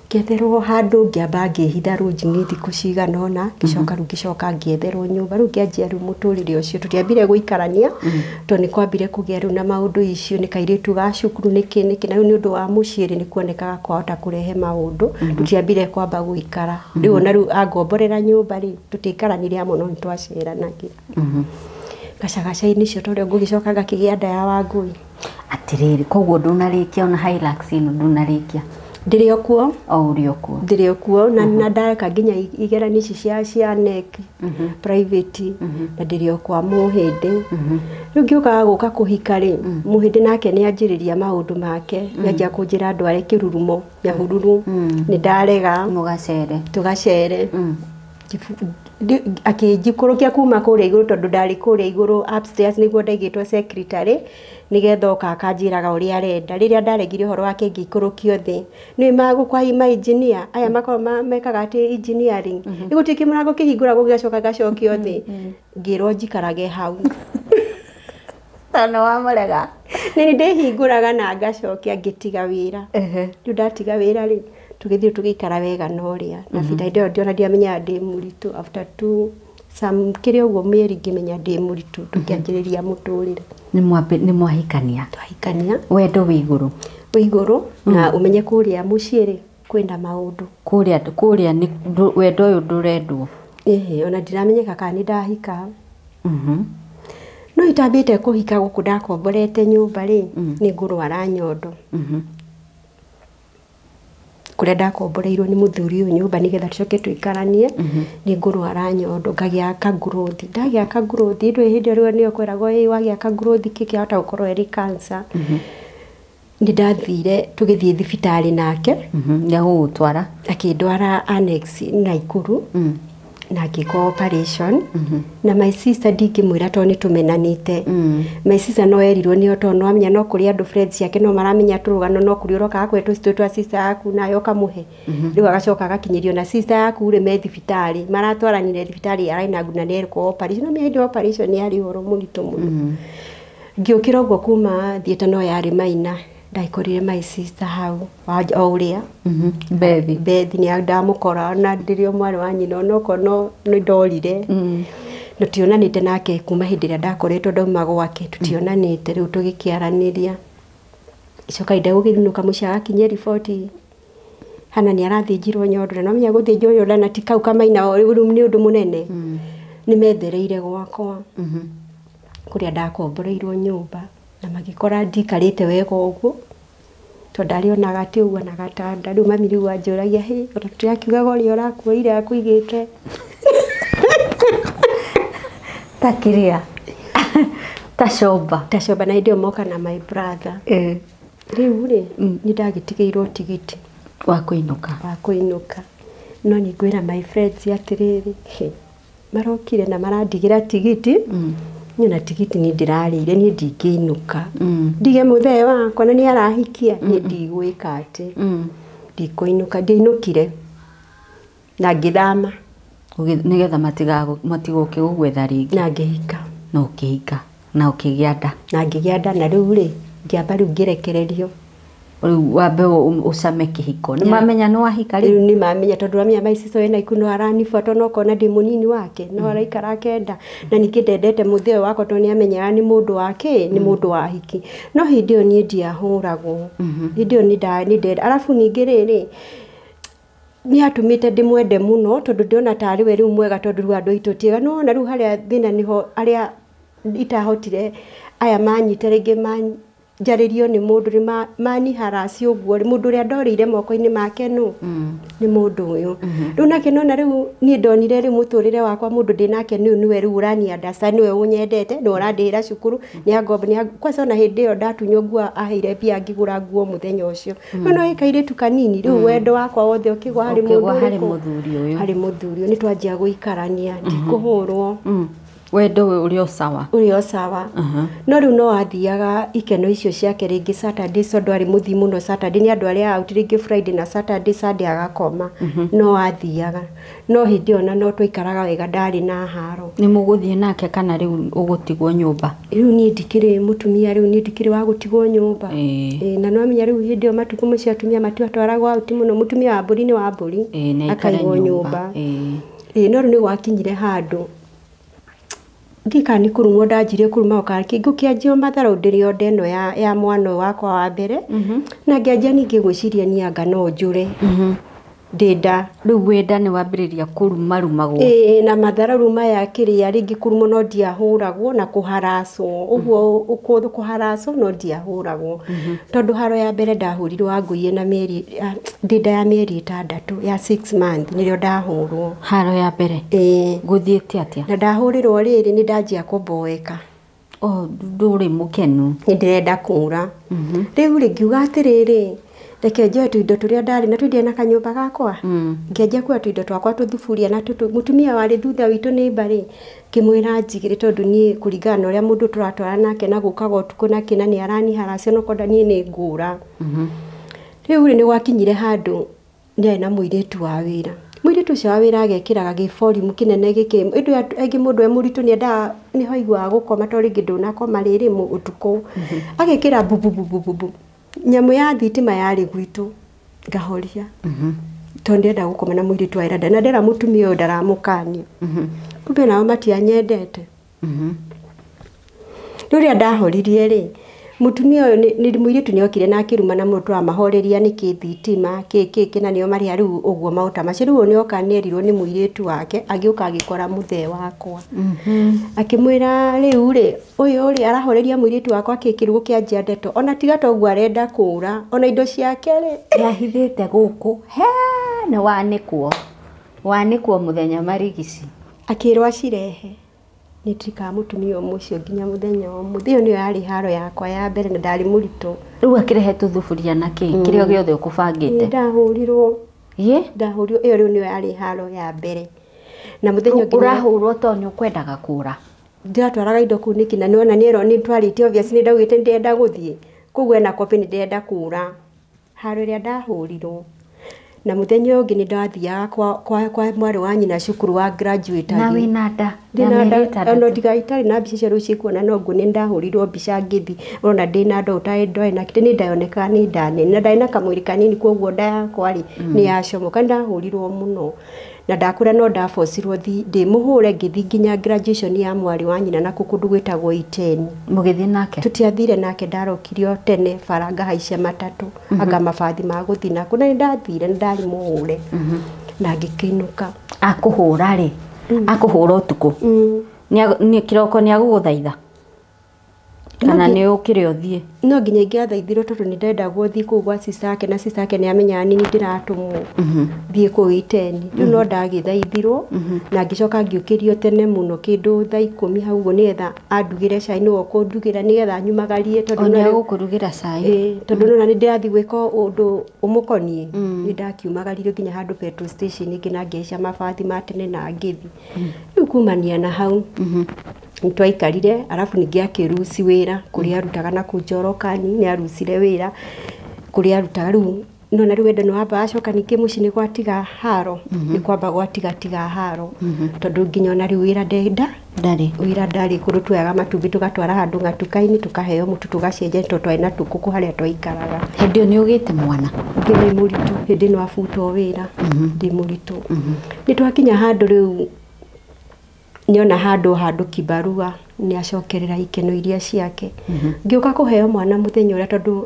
Ngĩetherwo handũ ngĩamba ngĩhitha rũnjing'i thikũ cigana ũna ngĩcoka rĩu ngĩcoka ngĩetherwo nyũmba rĩu ngĩanjia rĩu mũtũrĩre ũcio tũtiambire gũikarania tondũ nĩ kwambire kũgĩa rĩu na maũndũ icio nĩ kairĩtu ga cukuru nĩkĩ nĩkĩ na rĩu nĩ ũndũ wa mũciĩ rĩ nĩ kuonekaga kwahota kũrehe maũndũ tũtiambire kwamba gũikara rĩu ona rĩu angomborera nyũmba rĩ tũtiaikaranire hamwe no nĩ twaceranagia. Gacagaca-inĩ icio tondũ ngũgĩcoka ngakĩgĩa nda ya Wangũi. Atĩrĩrĩ koguo ndũnarĩkia ona Hilux ĩno ndũnarĩkia? Ndĩrĩ o kuo. O ũrĩ o kuo. Ndĩrĩ o kuo na ndareka nginya igeranio ici cia NEC private na ndĩrĩ o kwa mũhĩndĩ. Rĩu ngĩũkaga gũka kũhika rĩ mũhĩndĩ nake nĩ anjĩrĩria maũndũ make nĩ anjia kũnjĩra ndware kĩrurumo Nyahururu nĩ ndarega. Mũgacere. Tũgacere. Akĩnjikũrũkia kuma kũrĩa igũrũ tondũ ndarĩ kũrĩa igũrũ upstairs nĩguo ndaigĩtwo secretary nĩgetha oka akanjĩraga ũrĩa arenda. Rĩrĩa ndaregire ũhoro wake ngĩikũrũkio thĩ. Nĩ magũkwa ma engineer aya makoragwo mekaga atĩ engineering. Gũtirĩ kĩmũrango kĩhingũragwo gĩgacoka gĩgacokio thĩ. Ngĩrwo njikarage hau. Tondũ wamũrega. Nĩ ndĩhingũraga na ngacokia ngĩtiga wĩra. Rĩu ndatiga wĩra rĩ, tũgĩthiĩ tũgĩikara wega na ũrĩa. Na bita hĩndĩ ĩyo ndiona ndiamenyaga ndĩ mũritũ after two some kĩrĩ ũguo mĩeri ngĩmenya ndĩ mũritũ tũkĩanjĩrĩria mũtũrĩre. Nĩ mwahikania. Twahikania. Wendo wĩ igũrũ. Wĩ igũrũ na ũmenye kũrĩa mũciĩ rĩ kwĩna maũndũ. Kũrĩa nĩ wendo ũyũ ndũrendwo. Ĩhĩ, ona ndiramenyeka kana nĩ ndahika. No itambĩte kũhika gũkũ ndakomborete nyũmba rĩ, nĩ ngũrwara nyondo. Kũrĩa ndakomboreirwo nĩ mũthuri ũyũ nyũmba nĩgetha tũcoke tũikaranie, nĩ ngũrwara nyondo ngagĩa kagrowth. Ndagĩa kagrowth ndũĩ hĩndĩ ĩyo nĩyo kwĩragwo ĩ wagĩa kagrowth kĩ kĩahota gũkorwo ĩrĩ cancer. Nĩ ndathire tũgĩthiĩ thibitarĩ nake. Nĩ agũgũtwara? Akĩndwara annex Naikuru. Na ngĩkwo operation. Na my sister ndingĩmwĩra tondũ nĩ tũmenanĩte. My sister no erirwo nĩo tondũ no amenya no kũrĩ andũ friends ciake no maramenya tũrũgano no kũrĩ ũroka akwe tũcitũ twa sister yaku nawe ũkamũhe. Rĩu agacoka agakinyĩrio na sister yaku rĩ me thibitarĩ maratwaranire thibitarĩ araina na nĩ operation. No hĩndĩ operation yarĩ ũhoro mũritũ mũno. Ngĩũkĩra ũguo kuma theatre no yarĩ maina. Ndaikorire my sister hau o ũrĩa. Bethi. Bethi nĩ ndamũkora na ndĩrĩ o mwarĩ wa nyina onokorwo no nĩ ndorire. Na tũtionanĩte nake kuma hĩndĩ ĩrĩa ndakoretwo ndauma gwake tũtionanĩte rĩu tũgĩkĩaranĩria. Icoka ndegũgĩthinũka mũciĩ agakinyia riboti hana nĩ arathĩnjirwo nyondo na no menya gũthĩnjwo nyondo na ti kau kamaina rĩu nĩ ũndũ mũnene. Nĩ methereire gwakwa kũrĩa ndakomboreirwo nyũmba na magĩkora ndikarĩte wega ũguo tondũ ndarĩonaga atĩ ũguo na gatanda. Rĩu mami rĩu anjũragia hĩ ona tũtirakiugaga ũrĩa ũrakuoire akũigĩte ta kĩrĩa ta comba ta comba. Na hĩndĩ ĩyo moka na my brother. Rĩu rĩ nĩ ndagĩtigĩirwo tigiti wa kũinũka. Wa kũinũka. No nĩ ngwĩra my friends atĩrĩrĩ, marokire na marandigĩra tigiti. Niĩ na tigiti niĩ ndĩrarĩire niĩ ndingĩinũka. Ndige mũthee wakwa na nĩ arahikia niĩ ndigwĩka atĩ ndikũinũka. Ndiainũkire na ngĩthama nĩgetha matigũke gũgwetha rĩngĩ. Na ngĩhika. Na ũkĩhika na ũkĩgĩa nda. Na ngĩgĩa nda na rĩu rĩ ngĩamba rĩu ngĩrekererio. Rĩu wambe ũcame kĩhiko. Nĩ mamenya nĩ wahika rĩu? Rĩu nĩ mamenya tondũ ramenya my sister wĩna iku no aranibuata no kona ndĩ mũnini wake no araikara akenda. Na ningĩ ndendete mũthee ũyũ wakwa tondũ nĩ amenyaga nĩ mũndũ wa kĩ nĩ mũndũ wa hiki. No hĩndĩ ĩyo niĩ ndiahũragwo. Hĩndĩ ĩyo nĩ ndenda. Arabu ningĩ rĩrĩ nĩ atũmĩte ndĩmwende mũno tondũ ndĩrona tarĩ we rĩu mwega tondũ rĩu andũ aitũ ti ega. No wona rĩu harĩa thĩna nĩho arĩa itahotire aya manyita rĩngĩ njarĩrio nĩ mũndũ nĩ maniharaci ũguo mũndũ ũrĩa ndorĩire moko-inĩ make nũ nĩ mũndũ ũyũ. Rĩu nake nona rĩu niĩ ndonire rĩu mũtũrĩre wakwa mũndũ ndĩ nake nĩ nĩwe rĩu ũrani understand nĩwe ũnyendete nĩwe ũrandĩhĩra cukuru nĩ angomba nĩ kwanza ona hĩndĩ ĩyo ndatunywo nguo aheire mbia ngĩgũra nguo mũthenya ũcio. No no kairĩtu kanini rĩu wendo wakwa wothe ũkĩgwa harĩ mũndũ harĩ mũthuri ũyũ. Harĩ mũthuri ũyũ nĩ twanjia gũikarania ndikũhũrwo. Wendo ũrĩa sawa. Ũrĩa sawa. No rĩu no athiaga ikeno icio ciake rĩngĩ Saturday tondũ arĩ mũthii mũno Saturday nĩ andũ arĩa out rĩngĩ Friday na Saturday Sunday agakoma. No athiaga. No hĩndĩ ĩyo na no twaikaraga wega ndarĩ na haro. Nĩ mũgũthiĩ nake kana rĩu ũgũtigwo nyũmba? Rĩu niĩ ndikĩrĩ mũtumia rĩu niĩ ndikĩrĩ wa gũtigwo nyũmba. Na no amenya rĩu hĩndĩ ĩyo matukũ macio atumia matiatwaragwo out mũno mũtumia wa mbũri nĩ wa mbũri. Akaigwo nyũmba. No rĩu nĩ gwakinyire handũ ndika nĩ kũrumwo ndanjirie kũruma ũka ngũkĩanjia matharau ndĩrĩ o ndeno ya mwana wakwa wa mbere. Na ngĩanjia ningĩ gwĩciria niĩ anga no njũre. Ndĩ nda. Rĩu wĩ nda nĩ wambĩrĩria kũrumarumagwo. Ĩĩ na matharau maya kĩrĩa rĩngĩ kũrumwo no ndiahũragwo na kũharacwo ũguo kũharacwo no ndiahũragwo. Tondũ haro ya mbere ndahũrirwo wangũiye na mĩeri ndĩ nda ya mĩeri 6 ya 6 months nĩrĩo ndahũrwo. Haro ya mbere? Ĩĩ. Gũthiĩte atĩa? Na ndahũrĩrwo rĩrĩ nĩ ndanjia kũmboeka. O ndũrĩ mũkenu. Nĩ ndĩrenda kũra. Rĩu rĩ ngiuga atĩrĩrĩ Reke njoe tũindo tũrĩa ndarĩ na tũindia na kanyũmba gakwa. Ngĩanjia kuoya tũindo twakwa tũthuburia na tũtũ. Mũtumia warĩ thutha witũ nĩ mbarĩ ngĩmwĩra njigĩre tondũ niĩ kũringana na ũrĩa mũndũ tũratwara nake na gũkaga ũtukũ na kĩna nĩ araniharacia no kwenda niĩ nĩ ngũra. Rĩu rĩ nĩ gwakinyire handũ nĩ arĩ na mũirĩtu wa wĩra. Mũirĩtu ũcio wa wĩra agekĩraga gĩborimu kĩnene gĩkĩ ĩndũ aingĩ mũndũ e mũritũ nĩ endaga nĩho aiguaga gũkoma tondũ rĩngĩ ndũnakoma rĩrĩ ũtukũ. Agekĩra bububububu. Nyamũ ya thitima yarĩ gwitũ ngahoria. Tondũ ndĩrenda gũkoma na mũirĩtu wa wĩra na ndĩra mũtumia ũyũ ndaramũkania. Kumbe nao matianyendete. Rĩrĩa ndahoririe rĩ mũtumia ũyũ nĩ mũirĩtu nĩ okire na akĩruma na mũndũ tũramahoreria nĩkĩ thitima kĩ kĩ kĩ na nĩo marĩa rĩu ũguo maũta macio rĩu nĩ oka nĩ erirwo nĩ mũirĩtu wake agĩũka agĩkora mũthee wakwa. Akĩmwĩra rĩu rĩ ũyũ rĩ arahoreria mũirĩtu wakwa kĩ kĩrugo kĩanjia ndeto ona tiga toguo arenda kũra ona indo ciake rĩ yahithĩte gũkũ he nĩ wanĩkwo wanĩkwo mũthenya marigici akĩrwo acirehe. Nĩ ndirikanaga mũtumia ũcio nginya mũthenya ũmũthĩ. Ĩyo nĩyo yarĩ haro yakwa ya mbere na ndarĩ mũritũ. Rĩu akĩrehe tũthuburia na kĩ kĩrĩa gĩothe ũkũbangĩte. Ndahũrirwo. Ĩ? Ndahũrirwo ĩyo rĩu nĩyo yarĩ haro ya mbere. Na mũthenya ũngĩ ũrahũrwo tondũ nĩ ũkwendaga kũra. Ndĩratwaraga indo kũu nĩkĩ na nĩwona nĩerwo nĩ twarĩtie obvious nĩ ndaugĩte nĩ ndĩrenda gũthiĩ. Koguo ena copy nĩ ndĩrenda kũra. Haro ĩrĩa ndahũrirwo. Na mũthenya ũngĩ nĩ ndathiaga kwa mwarĩ wa nyina cukuru wa graduate. Na wĩna nda. Ndĩna nda ona tiga itarĩ na mbica icio rĩu cikuona no nguo nĩ ndahũrirwo mbica ngĩthi ũrona ndĩna nda ũtarĩ ndoĩ na kĩndĩ nĩ ndayonekaga nĩ nda nene na ndarĩ na kamwĩrĩ kanini koguo nda yakwa rĩ nĩ yacomoka. Ndahũrirwo mũno na ndakũra no ndabocirwo ndĩmũhũre ngĩthi nginya graduation ya mwarĩ wa nyina na kũndũ gwĩtagwo Iten. Mũgĩthiĩ nake? Tũtiathire nake ndarokirio tene bara ngahaicia matatũ anga mabathi ma gũthiĩ nako na nĩ ndathire nĩ ndarĩ mũhũre na ngĩkĩinũka. Akũhũra rĩ akũhũra ũtukũ nĩ kĩroko nĩ agũgũthaitha kana nĩ ũkĩre ũthiĩ? No nginya ingĩathaithirwo tondũ nĩ ndendagwo thiĩ kũu gwa sister yake na sister yake nĩ amenyaga nĩ niĩ ndĩratũmwo thiĩ kũu Iten. Rĩu no ndagĩthaithirwo na ngĩcoka ngĩũkĩrio tene mũno kĩndũ thaa 10 hau ũguo nĩgetha andugĩre cai nĩwe ũkũndugĩra nĩgetha nyumagarie tondũ nĩ agũkũrugĩra cai. Ĩĩ tondũ nĩwona nĩ ndĩrathiĩ gwĩka ũndũ ũmũkoniĩ. Nĩ ndakiumagaririo nginya handũ petrol station ĩngĩ na ngĩhaica mabathi ma tene na ngĩthiĩ. Rĩu kumania na hau nĩ twaikarire arabu ningĩ akĩruci wĩra kũrĩa arutaga na kũu Njorokani nĩ arucire wĩra kũrĩa arutaga rĩu nona rĩu wendo nĩ wamba acoka ningĩ mũciĩ nĩ gwatiga haro nĩ kwamba gwatiga haro tondũ nginya ona rĩu wĩra ndenda ndarĩ wĩra ndarĩ kũndũ tuoyaga matumbĩ tũgatwara handũ ng'atuka-inĩ tũkaheo mũtu tũgacenjia tondũ twarĩ na tũkũkũ harĩa twaikaraga. Hĩndĩ ĩyo nĩ ũgĩte mwana? Ndĩ mũritũ hĩndĩ ĩno abutwo wĩra ndĩ mũritũ. Nĩ twakinya handũ rĩu nĩona handũ kibarua nĩ acokerera ikeno iria ciake. Ngĩũka kũheo mwana mũthenya ũrĩa tondũ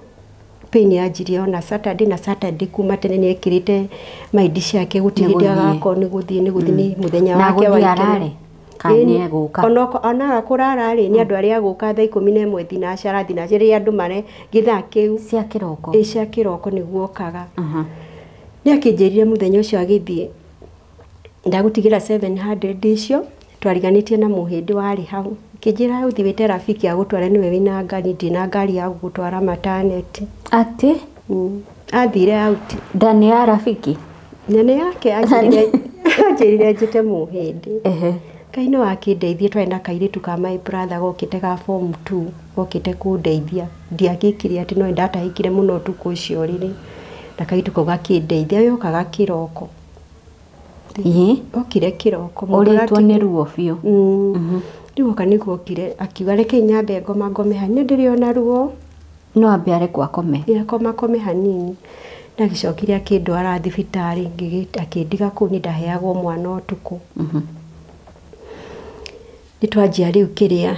pain yanjirie ona Saturday na Saturday kuma tene nĩ ekĩrĩte maindi ciake gũtirĩ hĩndĩ agakorwo nĩ gũthiĩ nĩ gũthiĩ nĩ mũthenya wake wa ikeno. Kana nĩ egũka? Onaga kũrara rĩ nĩ andũ arĩa agũka thaa 11 thinacara thinacara rĩrĩa andũ mare gĩthaa kĩu cia kĩroko. Ĩ cia kĩroko nĩguo okaga. Nĩ akĩnjĩrire mũthenya ũcio agĩthiĩ ndagũtigĩra 700 icio twariganĩtie na mũhĩndĩ warĩ hau. Kĩnjĩra ũthiĩ wĩte rafiki agũtware nĩwe wĩna ngari ndĩ na ngari ya gũgũtwara mataneti. Atĩ? Athire out. Nda nĩ ya rafiki? Nene yake anjĩrire njĩte mũhĩndĩ. Ngai no akĩndeithie twarĩ na kairĩtu ka my brother gokĩte ga form 2 gokĩte kũndeithia. Ndiagĩkire atĩ no ndatahĩkire mũno ũtukũ ũcio rĩrĩ na kairĩtu kau gakĩndeithia yokaga kĩroko. Okire kĩroko. Ũrĩtwo nĩ ruo biũ. Rĩu oka nĩguo okire akiuga reke nyambe ngoma ngome hanini ndĩrĩ ona ruo. No ambe arekwo akome. Akoma akome hanini. Na agĩcokire akĩndwara thibitarĩ akĩndiga kũu nĩ ndaheagwo mwana ũtukũ. Nĩ twanjia rĩu kĩrĩa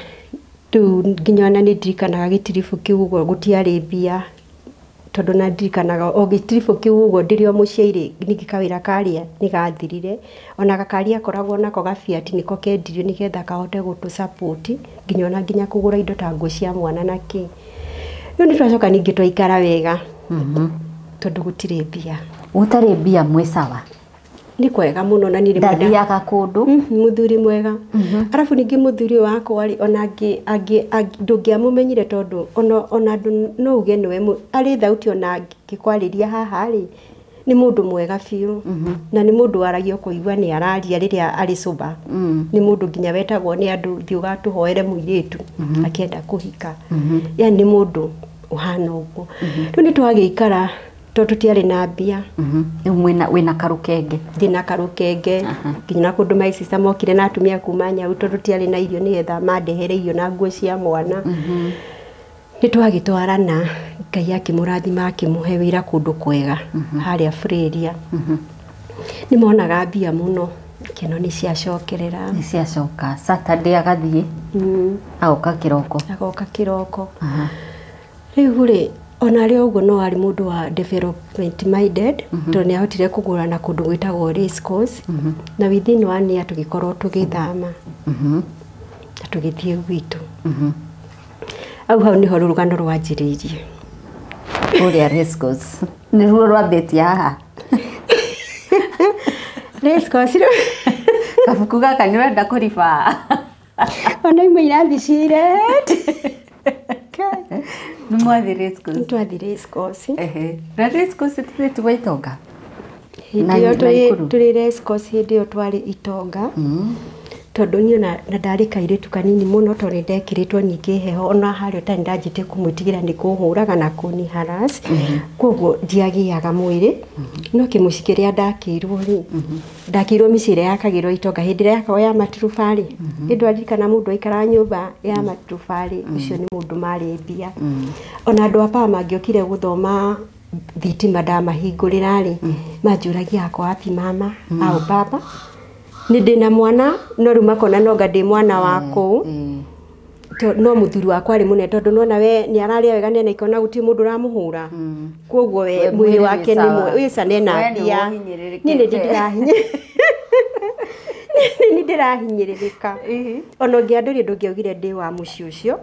rĩu nginya ona nĩ ndirikanaga gĩtiribũ kĩu ũguo gũtiarĩ mbia tondũ na ndirikanaga o gĩtiribũ kĩu ũguo ndĩrĩ o mũciĩ rĩ ningĩ kawĩra karĩa nĩ gathirire ona gakari akoragwo nako gabiati nĩko kendirio nĩgetha kahote gũtũ support nginya ona nginya kũgũra indo ta nguo cia mwana na kĩ. Rĩu nĩ twacoka ningĩ twaikara wega tondũ gũtirĩ mbia. Gũtarĩ mbia mwĩ sawa? Nĩ kwega mũno na niĩ ndathiaga kũndũ. Mũthuri mwega. Arabu ningĩ mũthuri wakwa rĩ, ona ndũngĩamũmenyire tondũ ona andũ no uge nĩwe arĩ thauti ona angĩkwarĩria haha rĩ, nĩ mũndũ mwega biũ. Na nĩ mũndũ waragia ũkũigua nĩ araria rĩrĩa arĩ sober. Nĩ mũndũ nginya wetagwo nĩ andũ thiĩ ũgatũhoere mũirĩtu akĩenda kũhika. Yani nĩ mũndũ ũhana ũguo. Rĩu nĩ twagĩikara tondũ tũtiarĩ na mbia. Rĩu wĩna karũkenge. Ndĩna karũkenge nginya na kũndũ my sister mokire na atumia kuma Nyau tondũ tũtiarĩ na irio nĩgetha mandehere irio na nguo cia mwana. Nĩ twagĩtwarana Ngai akĩmũrathima akĩmũhe wĩra kũndũ kwega harĩa Freria. Nĩ monaga mbia mũno, ikeno nĩ ciacokerera. Nĩ ciacoka. Saturday agathiĩ. Agoka kĩroko. Agoka kĩroko. Rĩu rĩ, ona arĩ ũguo no arĩ mũndũ wa development minded tondũ nĩ ahotire kũgũra na kũndũ gwĩtagwo race course. Na within 1 year tũgĩkorwo tũgĩthama. Na tũgĩthiĩ gwitũ. Hau hau nĩho rũgano rwanjĩrĩirie. Kũrĩa race course. Nĩruo rwambĩtie haha. Race course rĩu. Kabuku gaka nĩ ũrenda kũriba. Ona imwe irathi cirete. Nĩ mwathiĩ race course. Nĩ twathiĩ race course. Na race course tũthiĩte Itonga. Hĩndĩ ĩyo tũrĩ race course hĩndĩ ĩyo twarĩ Itonga. Tondũ niĩ na ndarĩ kairĩtu kanini mũno tondũ nĩ ndekĩrĩtwo ningĩ heho ona harĩa ũtarĩ ndanjĩtie kũmwĩtigĩra nĩ kũhũraga na kũni harass. Koguo ndiagĩaga mwĩrĩ. No kĩmũciĩ kĩrĩa ndakĩirwo rĩ, ndakĩirwo mĩciĩ ĩrĩa yakagĩrwo Itonga hĩndĩ ĩrĩa yakagwo ya maturubarĩ. Hĩndĩ waririkana mũndũ aikaraga nyũmba ya maturubarĩ, ũcio nĩ mũndũ marĩ mbia. Ona andũ a power mangĩokire gũthoma thitima ndamahingũrĩra rĩ, manjũragia ako wapi mama au baba. Nĩ ndĩna mwana no rĩu makona nonga ndĩ mwana wa kũu. No mũthuri wakwa arĩ mũnene tondũ nona we nĩ ararĩa wega nĩ anaikona gũtirĩ mũndũ ũramũhũra. Koguo we mwĩrĩ wake nĩ wĩca nena mbia. Niĩ nĩ ndĩrahinyĩrĩrĩka. Ona ũngĩandũria ndũngĩaugire ndĩ wa mũciĩ ũcio.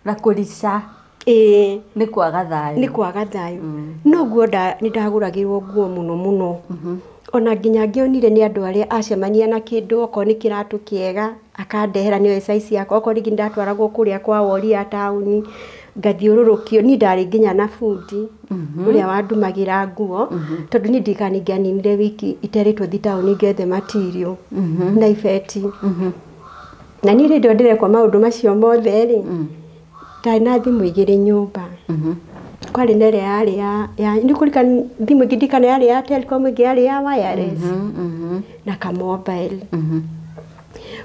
Na kũrica. Ĩĩ. Nĩ kwaga thayũ. Nĩ kwaga thayũ. No nguo nĩ ndagũragĩrwo nguo mũno mũno. Ona nginya ngĩonire nĩ andũ arĩa acemania na kĩndũ okorwo nĩ kĩratũ kĩega akandehera nĩoĩ size yakwa, okorwo rĩngĩ ndatwaragwo kũrĩa kwa wori ya taũni ngathiũrũrũkio. Niĩ ndarĩ nginya na bundi ũrĩa wandumagĩra nguo tondũ niĩ ndirikana ningĩaninire wiki iterĩtwo thiĩ taũni ngethe material na ibeti. Na niĩ rĩrĩa ndĩrekwo maũndũ macio mothe rĩ, ndarĩ na thimũ igĩrĩ nyũmba. Kwarĩ na ĩrĩa yarĩ ya nĩkũririkana thimũ ĩngĩ ndirikana yarĩ ya Telcom ĩngĩ yarĩ ya wireless na ka mobile.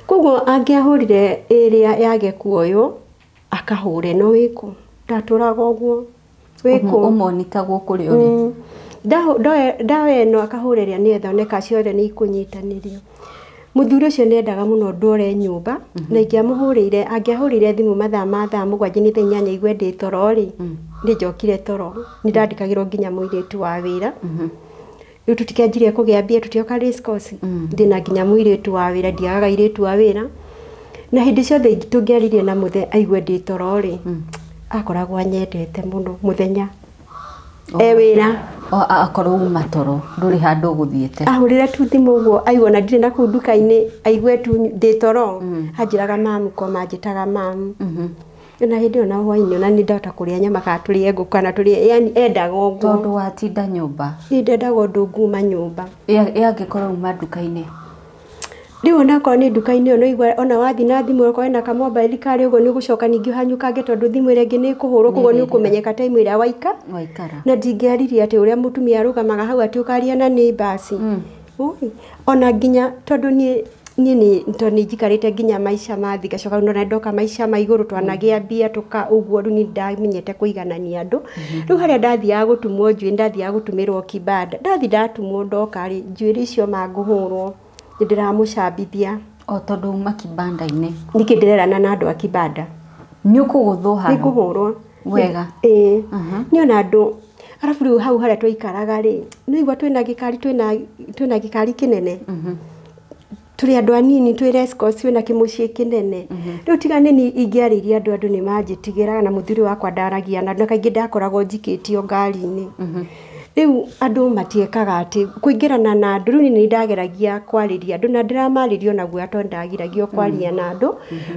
Koguo angĩahũrire ĩrĩa yage kuoywo akahũre no wĩkũ ndatũraga ũguo wĩkũ ũmonitagwo kũrĩa ũrĩ. Ndawa ĩno akahũra ĩrĩa nĩgetha one kana ciothe nĩ ikũnyitanĩrio. Mũthuri ũcio nĩendaga mũno ndware nyũmba na ingĩamũhũrĩire angĩahũrĩire thimũ mathaa ma thaa mũgwanja nĩ thaa inyanya igue ndĩ toro rĩ, nĩ njokire toro. Nĩ ndandĩkagĩrwo nginya mũirĩtu wa wĩra. Rĩu tũtikĩanjirie kũgĩa mbia tũtioka race course. Ndĩna nginya mũirĩtu wa wĩra, ndiagaga airĩtu a wĩra. Na hĩndĩ ciothe tũngĩaririe na mũthee aigue ndĩ toro rĩ, akoragwo anyendete mũno mũthenya. E wĩra. Akorwo uma toro ndũrĩ handũ ũgũthiĩte. Ahũrĩre tu thimũ ũguo aigua na ndirĩ na kũu nduka-inĩ aigue tu ndĩ toro. Anjĩraga mamu koma anjĩtaga mamu. Na hĩndĩ ĩyo na hwaĩ-inĩ ona nĩ ndahota kũrĩa nyama kana tũrĩe ngũkũ kana tũrĩe, yani endaga ũguo. Tondũ watinda nyũmba. Niĩ ndendaga ũndũ nguma nyũmba. Ĩ angĩkorwo uma nduka-inĩ. Rĩu onakorwo nĩ nduka-inĩ ĩyo no igua ona wathiĩ na thimũ okorwo ĩna kamobile karĩ ũguo nĩ ũgũcoka ningĩ ũhanyũkange tondũ thimũ ĩrĩa ĩngĩ nĩ ĩkũhũrwo koguo nĩ ũkũmenyeka time ĩrĩa waikara. Na ndingĩaririe atĩ ũrĩa mũtumia arũgamaga hau atĩ ũkaria na neighbours. Ona nginya tondũ niĩ niĩ tondũ nĩ njikarĩte nginya maica ma thĩ ngacoka nona ndoka maica ma igũrũ twanagĩa mbia tũka ũguo rĩu nĩ ndamenyete kũiganania andũ. Rĩu harĩa ndathiaga gũtumwo njuĩrĩ ndathiaga gũtumĩrwo kibanda ndathiĩ ndatumwo ndoka rĩ njuĩrĩ icio mangũhũrwo nĩ ndĩramũcambithia. O tondũ uma kibanda-inĩ. Nĩkĩ ndĩrerana na andũ a kibanda. Nĩ ũkũgũthwo haro. Nĩ ngũhũrwo. Wega. Ĩĩ. Niĩ ona andũ arabu rĩu hau harĩa twaikaraga rĩ nĩ ũigua twĩna gĩkari twĩna gĩkari kĩnene. Tũrĩ andũ anini twĩ race course twĩna kĩmũciĩ kĩnene. Rĩu tiga nĩ ingĩarĩirie andũ andũ nĩ manjĩtigĩraga na mũthuri wakwa ndaragia na kaingĩ ndakoragwo njikĩtio ngari-inĩ. Rĩu andũ matiĩkaga atĩ kũingĩrana na andũ. Rĩu niĩ nĩ ndageragia kwarĩria andũ na ndĩramarĩria ona guoya tondũ ndagiragio kwaria na andũ,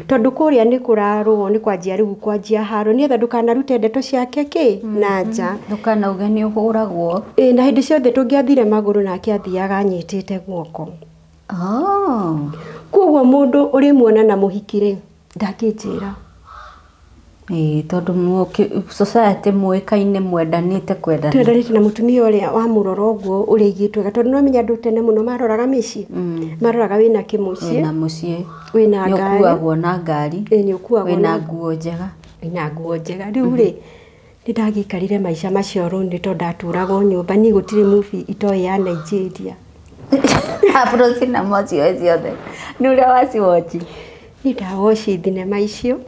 tondũ kũrĩa nĩ kũrarũo, nĩ kwanjia rĩu kwanjia haro, nĩgetha ndũkanarute ndeto ciake kĩ na nja. Ndũkanauge nĩ ũhũragwo. Ĩ, na hĩndĩ ciothe tũngĩathire magũrũ nake athiaga anyitĩte guoko. Oh. Koguo mũndũ ũrĩmuona na mũhiki rĩ, ndangĩnjĩra. Ĩĩ, tondũ society mũĩkaine mwendanĩte kwendana. Twendanĩte na mũtumia ũrĩa wamũrora ũguo ũrĩa aigĩtwo wega, tondũ nĩwamenya andũ tene mũno maroraga mĩciĩ, maroraga wĩna kĩmũciĩ, wĩna mũciĩ, wĩna ngari, nĩũkuagwo na ngari, ĩ, nĩũkuagwo wĩna na nguo njega, wĩna nguo njega. Rĩu rĩ, nĩ ndagĩikarire maica macio rũni tondũ ndatũraga o nyũmba, niĩ gũtirĩ movie itoĩ ya Nigeria. Afro cinema ciothe ciothe nĩ ũrĩa waciwochi. Niĩ ndawoci thinema icio.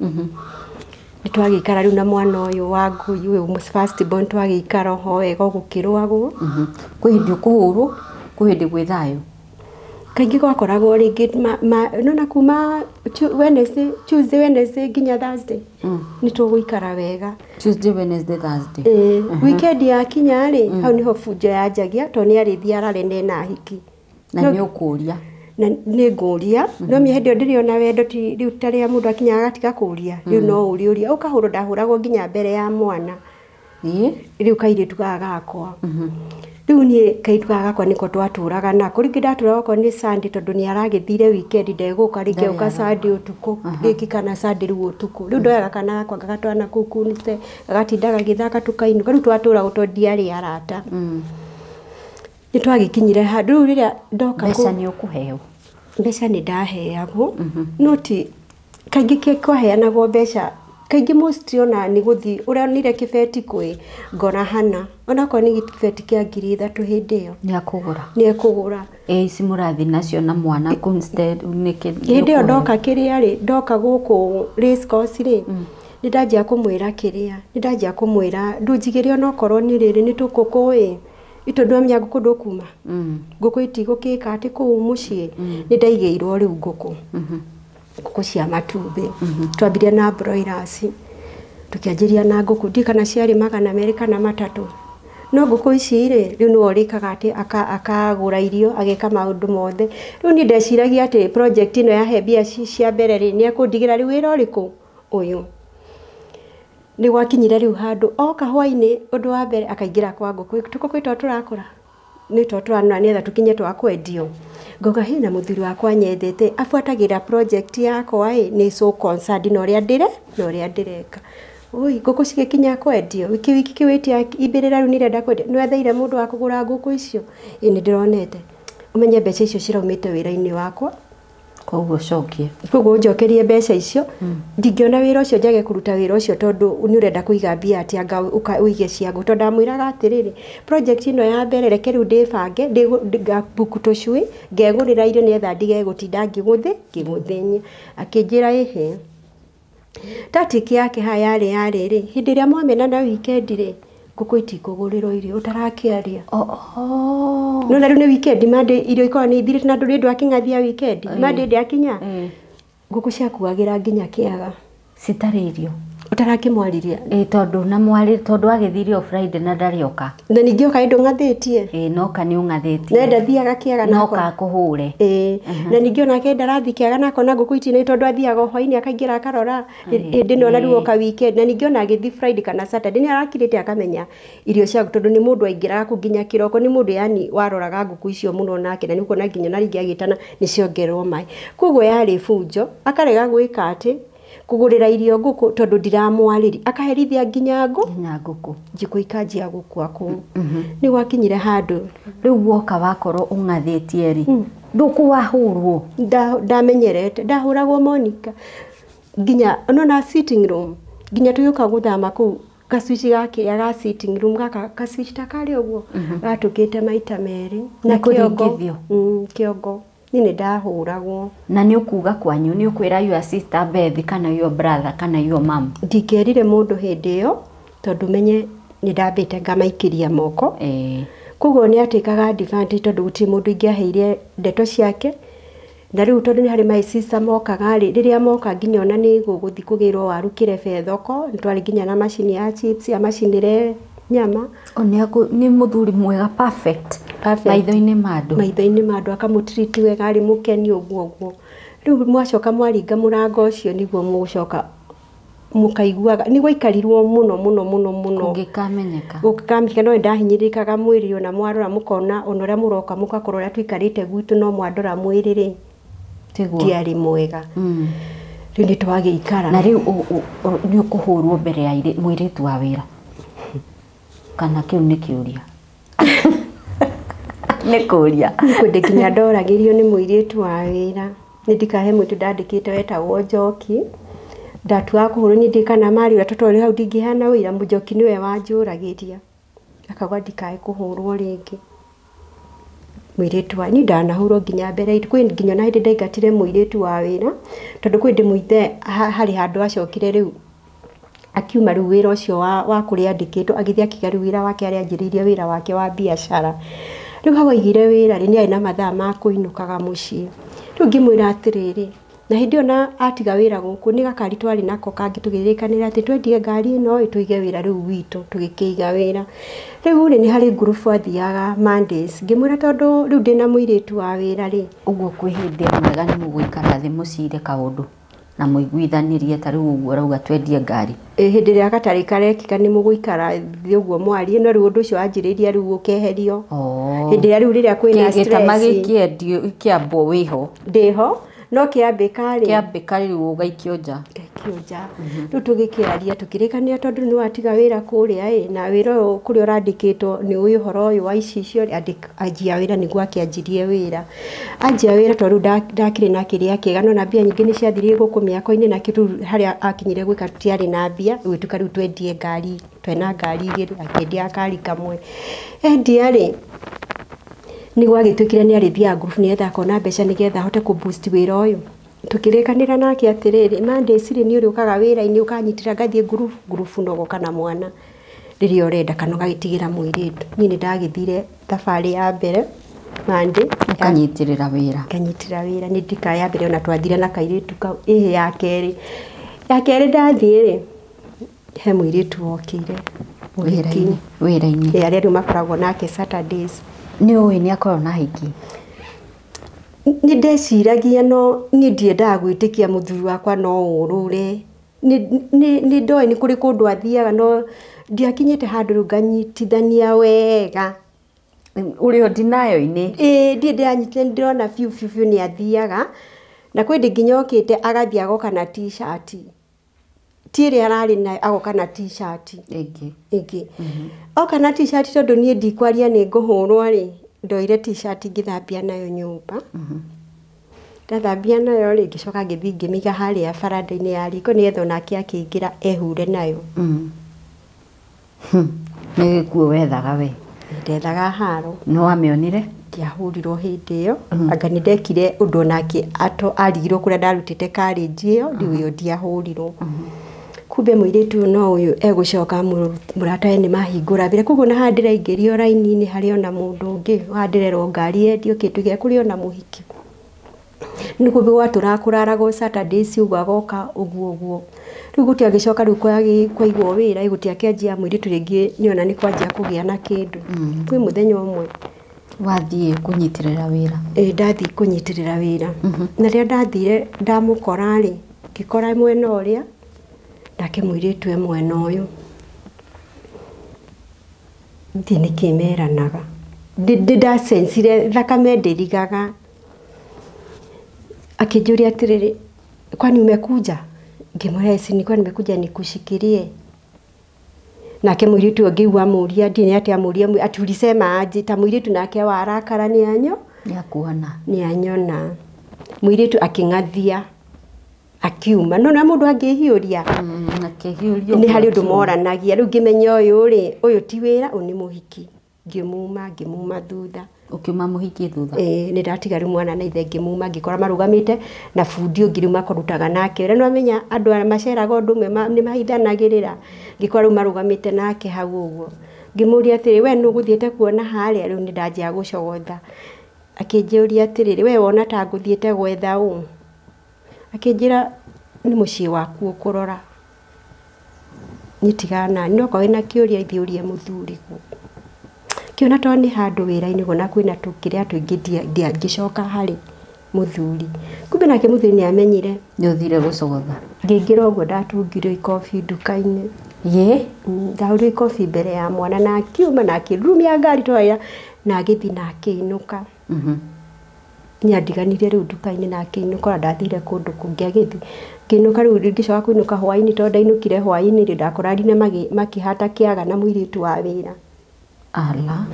Nĩ twagĩikara rĩu na mwana ũyũ wa ngũi ũyũ first born, twagĩikara ho wega gũkĩrũagwo. Kwĩ hĩndĩ ũkũhũrwo, kwĩ hĩndĩ gwĩ thayũ. Kaingĩ gwakoragwo rĩngĩ nona kuma Wednesday, Tuesday, Wednesday nginya Thursday nĩ tũgũikara wega. Tuesday, Wednesday, Thursday. Ĩĩ, weekend yakinya rĩ, hau nĩho bunjo yanjagia tondũ nĩ arĩthiĩ arare na hiki. Na nĩ ũkũria. Na nĩ ngũria, no mĩ hĩndĩ ĩyo ndĩrĩ ona wendo, ti rĩu ta rĩrĩa mũndũ akinyaga agatiga kũria, rĩu no ũrĩũria ũkahũrwo. Ndahũragwo nginya mbere ya mwana. Ĩĩ. Rĩu kairĩtu gaka gakwa, rĩu niĩ kairĩtu gaka gakwa nĩko twatũraga nako. Rĩngĩ ndatũraga okorwo nĩ Sunday, tondũ nĩ aragĩthire weekend ndegũka, rĩngĩ oka Sunday ũtukũ rĩngĩ kana Sunday rĩu ũtukũ. Rĩu ndoyaga kana gakwa ngagatwara na kũu kunce, gagatinda gagĩthaka, tũkainũka. Rĩu twatũraga tondũ ndiarĩ arata. Nĩ twagĩkinyire handũ rĩu rĩrĩa ndoka Mbeca nĩ ũkũheo? Mbeca nĩ ndaheagwo, no ti kaingĩ kwaheanagwo mbeca kaingĩ, most ona nĩ gũthiĩ ũronire kĩbeti kwĩ ngora hana, onakorwo nĩ kĩbeti kĩa 3,000 hĩndĩ ĩyo. Nĩ akũgũra. Nĩ ekũgũra. Ĩ ici mũrathiĩ nacio na mwana instead nĩkĩ? Hĩndĩ ĩyo ndoka kĩrĩa rĩ, ndoka gũkũ race course rĩ, nĩ ndanjia kũmwĩra kĩrĩa, nĩ ndanjia kũmwĩra ndũnjigĩre onokorwo nĩ rĩrĩ nĩ tũkũkũ ĩ itũ, ndwamenya ngũkũ ndũkuma ngũkũ itigũkĩka atĩ kũu mũciĩ. Nĩ ndaigĩirwo rĩu ngũkũ, ngũkũ cia matumbĩ. Twambirie na broilers, tũkĩanjĩria na ngũkũ ndiũĩ kana ciarĩ 203 kana 300. No ngũkũ ici rĩ, rĩu nĩwe ũrĩkaga atĩ akagũra irio, ageka maũndũ mothe. Rĩu niĩ ndeciragia atĩ project ĩno yahe mbia cia mbere rĩ, nĩ ekũndigĩra rĩu wĩra ũrĩkũ ũyũ. Nĩ gwakinyire rĩu handũ oka hwainĩ, ũndũ wa mbere akaingĩra kwa ngũkũ, tũkũkũ to tũrakũra nĩ to tũranora nĩgetha tũkinye twa kwendio. Ngauga hĩ, na mũthuri wakwa nyendete abuatagĩra project yakwa ĩ, nĩ so concerned na ũrĩa ndĩre na ũrĩa ndĩreka. Ui, ngũkũ cigĩkinya kwendio wiki wiki kĩwĩtia imbĩrĩra, rĩu nĩrenda kwendia, nĩwetheire mũndũ wa kũgũra ngũkũ icio? Ĩ, nĩ ndĩronete. Ũmenye mbeca icio ciraumĩte wĩra-inĩ wakwa. Koguo cokie. Koguo ũnjokerie mbeca icio, ndingĩona wĩra ũcio njage kũruta wĩra ũcio tondũ nĩ ũrenda kũiga mbia atĩ anga ũige cia ngũ. Tondũ ndamwĩraga atĩrĩrĩ, project ĩno ya mbere reke rĩu ndĩbange, ngabuku tũcui, ngegũrĩra irio nĩgetha ndige gũtinda ngĩgũthĩnia. Akĩnjĩra ĩhĩ. Tactic yake haha yarĩ ya rĩrĩ, hĩndĩ ĩrĩa mwamenana weekend rĩ, ngũkũ itikũgũrĩrwo irio ũtarakĩaria. Oh. No na rĩu nĩ weekend, Monday irio ikoragwo nĩ ithirĩte na ndũrĩ ndwakĩng'athia weekend. Monday ndĩakinya, ngũkũ ciakuagĩra nginya kĩaga. Citarĩ irio. Ũtarakĩmwarĩria. Ĩ, tondũ na mwarĩ tondũ agĩthire o Friday na ndarĩ oka. Na ningĩ oka ndũng'athĩtie. Ĩ, noka nĩ ũng'athĩtie. Na ndathiaga kĩaga na oka akũhũre. Ĩ, na ningĩ onake ndarathiĩ kĩaga na akona ngũkũ itina, tondũ athiaga o hwainĩ akaingĩra akarora hĩndĩ ĩno, na rĩu oka weekend. Na ningĩ ona agĩthiĩ Friday kana Saturday nĩ arakirĩte akamenya irio ciaku, tondũ nĩ mũndũ aingĩraga kũu nginya kĩroko, nĩ mũndũ yani waroraga ngũkũ icio mũno nake, na nĩ ũkuona nginya na rĩngĩ agĩtana nĩ ciongererwo maĩ. Koguo yarĩ bunjo, akarega gwĩka atĩ kũgũrĩra irio ngũkũ tondũ ndiramwarĩria, akaherithia nginya ngũ Nginya ngũkũ. Njikũ ikanjia gũkua kũu. Nĩ gwakinyire handũ Rĩu woka wakorwo ũng'athĩtie rĩ, ndũkũwahũrwo? Ndamenyerete ndahũragwo, Monica, nginya nona sitting room, nginya tũgĩũka gũthama kũu, gacuici gakĩrĩa ga sitting room gaka, gacuici ta karĩ ũguo gatũkĩte maita merĩ na Nĩ kĩongo. kũringithio. Kĩongo niĩ nĩ ndahũragwo. Na nĩ ũkuga kwanyu, nĩ ũkwĩra your sister Beth kana your brother kana your mom? Ndingĩerire mũndũ hĩndĩ ĩyo tondũ menye nĩ ndambĩte ngamaikĩria moko. Koguo nĩ atĩkaga advantage tondũ gũtirĩ mũndũ ingĩaheire ndeto ciake. Na rĩu tondũ nĩ harĩ my sister mokaga rĩ, rĩrĩa moka nginya ona nĩ gũgũthiĩ kũgĩrwo waru kĩrebe thoko, nĩ twarĩ nginya na macini ya chips, amacinĩre nyama. Nĩ mũthuri mwega perfect. Maitho-inĩ ma andũ. Maitho-inĩ ma andũ akamũtiriti wega arĩ mũkeni ũguo ũguo. Rĩu mwacoka mwaringa mũrango ũcio nĩguo mũgũcoka mũkaiguaga nĩ gwaikarirwo mũno mũno mũno mũno kũngĩkamenyeka. Gũngĩkamenyeka no ndahinyĩrĩrĩkaga mwĩrĩ ona mwarora mũkona ona ũrĩa mũroka mũgakorwo ũrĩa tũikarĩte gwitũ no mwandora mwĩrĩ rĩ ndiarĩ mwega. Rĩu nĩ twagĩikara. Na rĩu nĩ ũkũhũrwo mbere ya mũirĩtu wa wĩra kana kĩu nĩ kĩũria? Nĩ kũria. Nĩ nginya ndoragĩrio nĩ mũirĩtu wa wĩra. Nĩ ndikahe mũndũ ndandĩkĩte wetagwo Njoki. Ndatuaga kũhũrwo niĩ ndĩ kana marĩ ũrĩa tondũ hau ndingĩheana wĩra Njoki nĩwe wanjũragĩria. Akauga ndikae kũhũrwo rĩngĩ. Mũirĩtu wa niĩ ndanahũrwo nginya mbere kwĩ nginya na hĩndĩ ndaingatire mũirĩtu wa wĩra tondũ kwĩ ndĩ mũithe harĩ handũ acokire rĩu akiuma rĩu wĩra ũcio wa kũrĩa andĩkĩtwo agĩthiĩ akĩiga rĩu wĩra wake harĩa anjĩrĩirie wĩra wake wa biacara. Rĩu hau aigire wĩra rĩ nĩ arĩ na mathaa ma kũinũkaga mũciĩ. Rĩu ngĩmwĩra atĩrĩrĩ na hĩndĩ ĩyo na atiga wĩra gũkũ nĩ gakari twarĩ nako kangĩ tũgĩrĩkanĩra atĩ twendie ngari ĩno ĩ tũige wĩra rĩu witũ tũgĩkĩiga wĩra. Rĩu rĩ nĩ harĩ ngurubu athiaga Mondays ngĩmwĩra tondũ rĩu ndĩna mũirĩtu wa wĩra rĩ. Ũguo kwĩ hĩndĩ ĩmwe nĩ mũgũikara thĩ mũcire kaũndũ na mũiguithanĩrie ta rĩu ũguo ũrauga twendie ngari. Hĩndĩ ĩrĩa gatarĩ karekĩka nĩ mũgũikara thĩ ũguo mwarie no rĩu ũndũ ũcio wanjĩrĩria rĩu ũkeherio. Hĩndĩ ĩrĩa rĩu rĩrĩa kwĩna stress. Gĩtama gĩkĩendio kĩambwo wĩho. Ndĩho. No kĩambĩka rĩ. Kĩambĩka rĩu ũgaikio nja. Ngaikio nja. Rĩu tũgĩkĩaria tũkĩrĩkanĩra tondũ nĩ watiga wĩra kũrĩa ĩ na wĩra ũyũ kũrĩa ũrandĩkĩtwo nĩ ũĩ ũhoro ũyũ wa ici icio anjia wĩra nĩguo akĩanjirie wĩra. Anjia wĩra tondũ rĩu ndakĩrĩ na kĩrĩa kĩega no na mbia nyingĩ nĩ ciathirire gũkũ mĩako-inĩ na rĩu harĩa akinyire gwĩka tũtiarĩ na mbia gũgĩtuĩka rĩu twendie ngari twena ngari igĩrĩ akĩendia gakari kamwe. Endia rĩ nĩ gwagĩtuĩkire nĩ arĩthiaga ngurubu nĩgetha akona mbeca nĩgetha ahote kũ boost wĩra ũyũ. Tũkĩrĩkanĩra nake atĩrĩrĩ Mondays rĩ nĩ ũrĩũkaga wĩra-inĩ ũkanyitĩra ngathiĩ ngurubu ngurubu no ũgoka na mwana rĩrĩa ũrenda kana ũgagĩtigĩra mũirĩtu. Niĩ nĩ ndagĩthire thabarĩ ya mbere Monday. Ũkanyitĩrĩra wĩra. Nganyitĩrĩra wĩra nĩ ndika ya mbere ona twathire na kairĩtu kau ĩhĩ ya kerĩ. Ya kerĩ ndathiĩ rĩ he mũirĩtu wokire wĩra-inĩ. Wĩra-inĩ. Arĩa rĩu makoragwo nake Saturdays. Nĩ ũĩ nĩ akorwo na hiki. Nĩ ndeciragia no niĩ ndiendaga gwĩtĩkia mũthuri wakwa no ũrũre. Nĩ ndoĩ nĩ kũrĩ kũndũ athiaga no ndiakinyĩte handũ rĩu nganyitithania wega. Ũrĩ o denial-inĩ. Ĩĩ ndiĩ ndĩranyitithania ndĩrona biũ biũ biũ nĩ athiaga. Na kwĩ hĩndĩ nginya okĩte agathiĩ agoka na t-shirt. Ti ĩrĩa ararĩ nayo agoka na t-shirt. Ĩngĩ. Oka na t-shirt tondũ niĩ ndikwaria nĩ ngũhũrwo rĩ ndoire t-shirt ngĩthambia nayo nyũmba. Ndathambia nayo rĩ ngĩcoka ngĩthiĩ ngĩmĩiga harĩa baranda-inĩ ya riko nĩgetha onake akĩingĩra ehure nayo. Nĩ gĩkuũ wethaga we. Ndethaga haro. Nĩ wamĩonire? Ndiahũrirwo hĩndĩ ĩyo. Anga nĩ ndekire ũndũ onake arigirwo kũrĩa ndarutĩte karĩnji ĩyo rĩu ĩyo ndiahũrirwo. Kumbe mũirĩtu no ũyũ egũcoka mũratawe nĩ mahingũra mbere koguo na haha ndĩraingĩrio raini-inĩ harĩ ona mũndũ ũngĩ haha ndĩrerwo ngari yendio kĩndũ gĩa kũrĩ ona mũhiki. Nĩ kũndũ gwatũraga kũraragwo Saturdays ũguo agoka ũguo ũguo. Rĩu gũtiagĩcoka rĩu kwaigwo wĩra gũtiakĩanjia mũirĩtu rĩngĩ nĩona nĩ kwanjia kũgĩa na kĩndũ. Kwĩ mũthenya ũmwe wathiĩ kũnyitĩrĩra wĩra. Ĩĩ ndathiĩ kũnyitĩrĩra wĩra. Na rĩrĩa ndathire ndamũkora rĩ ngĩkora mwena ũrĩa nake mũirĩtu e mwena ũyũ. Ndiĩ nĩkĩ meranaga. Ndĩ ndacensire thakame ndĩrigaga. Akĩnjũria atĩrĩrĩ kwani umekuja? Ngĩmwĩra ĩĩ nilikuwa nimekuja nikushikilie. Nake mũirĩtu ũyũ ngĩigua amũria ndiĩ nĩ atĩa amũria ati ulisema aje ta mũirĩtu nake warakara nĩ anyo nĩ akuona nĩ anyona. Mũirĩtu akĩng'athia akiuma no na mũndũ angĩhiũria akĩhiũria nĩ harĩ ũndũ moranagia rĩu ngĩmenya ũyũ rĩ ũyũ ti wĩra ũyũ nĩ mũhiki. Ngĩmuma thutha. Ũkiuma mũhiki thutha? Ĩĩ nĩ ndatiga rĩu mwana na ithe ngĩmuma ngĩkora marũgamĩte na bundi ũngĩ rĩu makũrutaga nake. Ũrĩa nĩwamenya andũ aya maceraga ũndũ ũmwe nĩ mahithanagĩrĩra. Ngĩkora rĩu marũgamĩte nake hau ũguo. Ngĩmũria atĩrĩ we nũ ũgũthiĩte kuona harĩa rĩu nĩ ndanjia gũcogotha. Akĩnjũria atĩrĩrĩ we wona ta ngũthiĩte gwetha ũ? Akĩnjĩra nĩ mũciĩ waku ũkũrora. Nitigana no korwo wĩna kĩũria ithiĩ ũrie mũthuriguo. Kĩona to nĩ handũ wĩra-inĩ gona kwĩna tũkĩrĩa tũingĩ ndiangĩcoka harĩ mũthuri. Kumbe nake mũthuri nĩ amenyire. Nĩ ũthire gũcogotha. Ngĩingĩra ũguo ndatungirwo ikobi nduka-inĩ. Ye? Ndahũrirwo ikobi mbere ya mwana na akiuma na akĩrurumia ngari twaya na agĩthiĩ na akĩinũka. Nĩ andiganire rĩu nduka-inĩ na akĩinũka ona ndathire kũndũ kũngĩ agĩthiĩ. Ngĩinũka rĩu ngĩcoka kũinũka hwaĩ-inĩ tondũ ndainũkire hwaĩ-inĩ rĩ ndakorarire makĩhata kĩaga na mũirĩtu wa wĩra. Ala.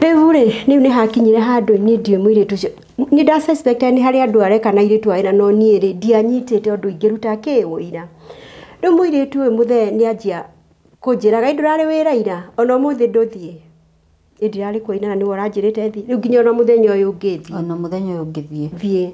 Rĩu rĩ, rĩu nĩ hakinyire handũ niĩ ndiũĩ mũirĩtu ũcio. Nĩ nda suspect nĩ harĩ andũ areka na airĩtu a wĩra no niĩ rĩ ndianyitĩte ũndũ ingĩruta kĩ ũira. Rĩu mũirĩtu ũyũ mũthee nĩ anjia kũnjĩraga ĩ ndũrarĩ wĩra ira ona ũmũthĩ ndũthiĩ. Ĩ ndirarĩ kuo ira na nĩwe ũranjĩrĩte thiĩ. Rĩu nginya ona mũthenya ũyũ ũngĩ thiĩ. Ona mũthenya ũyũ ũngĩ thiĩ. Thiĩ.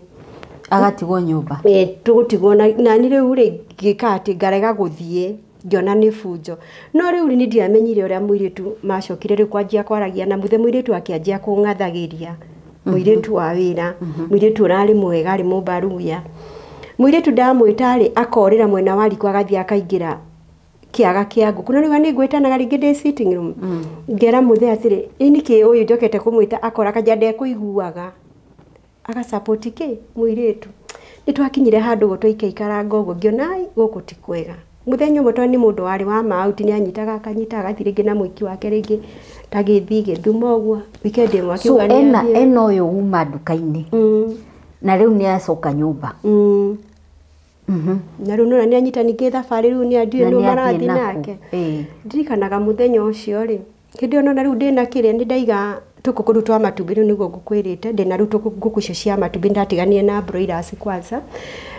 Agatigwo nyũmba. Ĩ tũgũtigwo na niĩ rĩu rĩ ngĩka atĩ ngarega gũthiĩ. Ngĩona nĩ bunjo. No rĩu nĩ ndiamenyire ũrĩa mũirĩtu macokire rĩu kwanjia kwaragia na mũthe mũirĩtu akĩanjia kũng'athagĩria. Mũirĩtu wa wĩra, mũirĩtu ũrarĩ mwega arĩ mũmbaruya. Mũirĩtu ndamwĩta rĩ akorĩra mwena wa riko agathiĩ akaingĩra kĩaga kĩa ngũkũ. No rĩu nĩ ngwĩtanaga rĩngĩ ndĩ sitting room. Ngera mũthee atĩrĩ, ĩ nĩkĩ ũyũ njokete kũmwĩta akora akanja ndekũiguaga. Agasupport kĩ mũirĩtu. Nĩ twakinyire handũ ũguo twaikaikaranga ũguo ngĩona ai gũkũ ti kwega. Mũthenya ũmwe tondũ nĩ mũndũ warĩ wa mauti nĩ anyitaga akanyita agathiĩ rĩngĩ na mũiki wake rĩngĩ ta gĩthiĩ Gĩthumo ũguo. Weekend ĩmwe akiuga So nĩ ena athiĩ. ena ũyũ uma nduka-inĩ. Na rĩu nĩ acoka nyũmba. Na rĩu nĩwona nĩ anyita ningĩ thabarĩ rĩu nĩ andiũĩ Na nũ nĩ athiĩ marathiĩ nakũ. nake. Ĩĩ. Ndirikanaga mũthenya ũcio rĩ, hĩndĩ ĩyo nona rĩu ndĩna kĩrĩa nĩ ndaiga tũkũkũ rĩu twa matumbĩ rĩu nĩguo ngũkwĩrĩte ndĩna rĩu ngũkũ icio cia matumbĩ ndatiganire na broilers kwanza.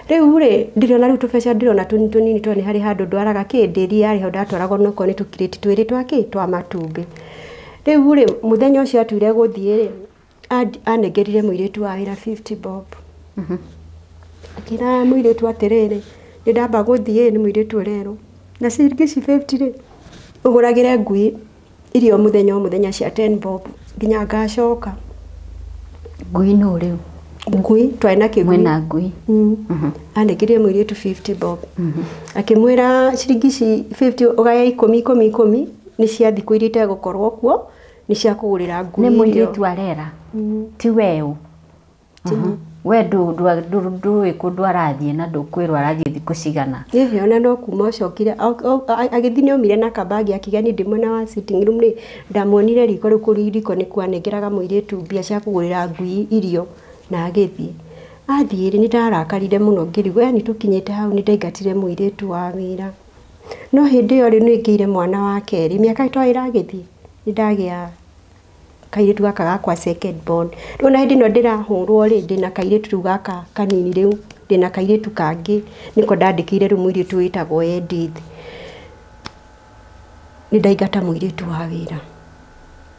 Rĩu rĩ ndĩrona rĩu tũbeca ndĩrona tũnini tũnini tondũ nĩ harĩ handũ ndwaraga kĩndĩ yarĩ ho ndatwaragwo nokorwo nĩ tũkirĩti twĩrĩ twa kĩ twa matumbĩ. Rĩu rĩ mũthenya ũcio atuire gũthiĩ rĩ anengerire mũirĩtu wa wĩra 50 bob. Akĩra mũirĩtu atĩrĩrĩ nĩ ndamba gũthiĩ nĩ mũirĩtu ũrerwo na ciringi ici 50 rĩ ũgũragĩre ngui irio mũthenya o mũthenya cia 10 bob nginya ngacoka. Ngui nũ rĩu? Ngui twarĩ na kĩgui. Mwĩna ngui. Anengerire mũirĩtu 50 bob. Akĩmwĩra ciringi ici 50 ũgaye ikũmi ikũmi ikũmi nĩ cia thikũ iria itegũkorwo kuo nĩ cia kũgũrĩra ngui Nĩ irio. mũirĩtu arera. Ti we ũ. We ndũĩ kũndũ arathiĩ na ndũkwĩrwo arathiĩ thikũ cigana. Ĩhĩ ona no kuma acokire agĩthiĩ nĩ aumire na kabagi akiuga niĩ ndĩ mwena wa sitting room rĩ ndamuonire riko rĩu kũu riko nĩkuo anengeraga mũirĩtu mbia cia kũgũrĩra ngui irio na agĩthiĩ. Athiĩ rĩ nĩ ndarakarire mũno ngĩrigwo yani tũkinyĩte hau nĩ ndaingatire mũirĩtu wa wĩra. No hĩndĩ ĩyo rĩ nĩ ngĩire mwana wa kerĩ mĩaka to ĩragĩthiĩ nĩ ndagĩa kairĩtu gaka gakwa second born. Rĩu ona hĩndĩ ĩno ndĩrahũrwo rĩ ndĩna kairĩtu rĩu gaka kanini rĩu ndĩna kairĩtu kangĩ nĩko ndandĩkĩire rĩu mũirĩtu wĩtagwo Edith. Nĩ ndaingata mũirĩtu wa wĩra.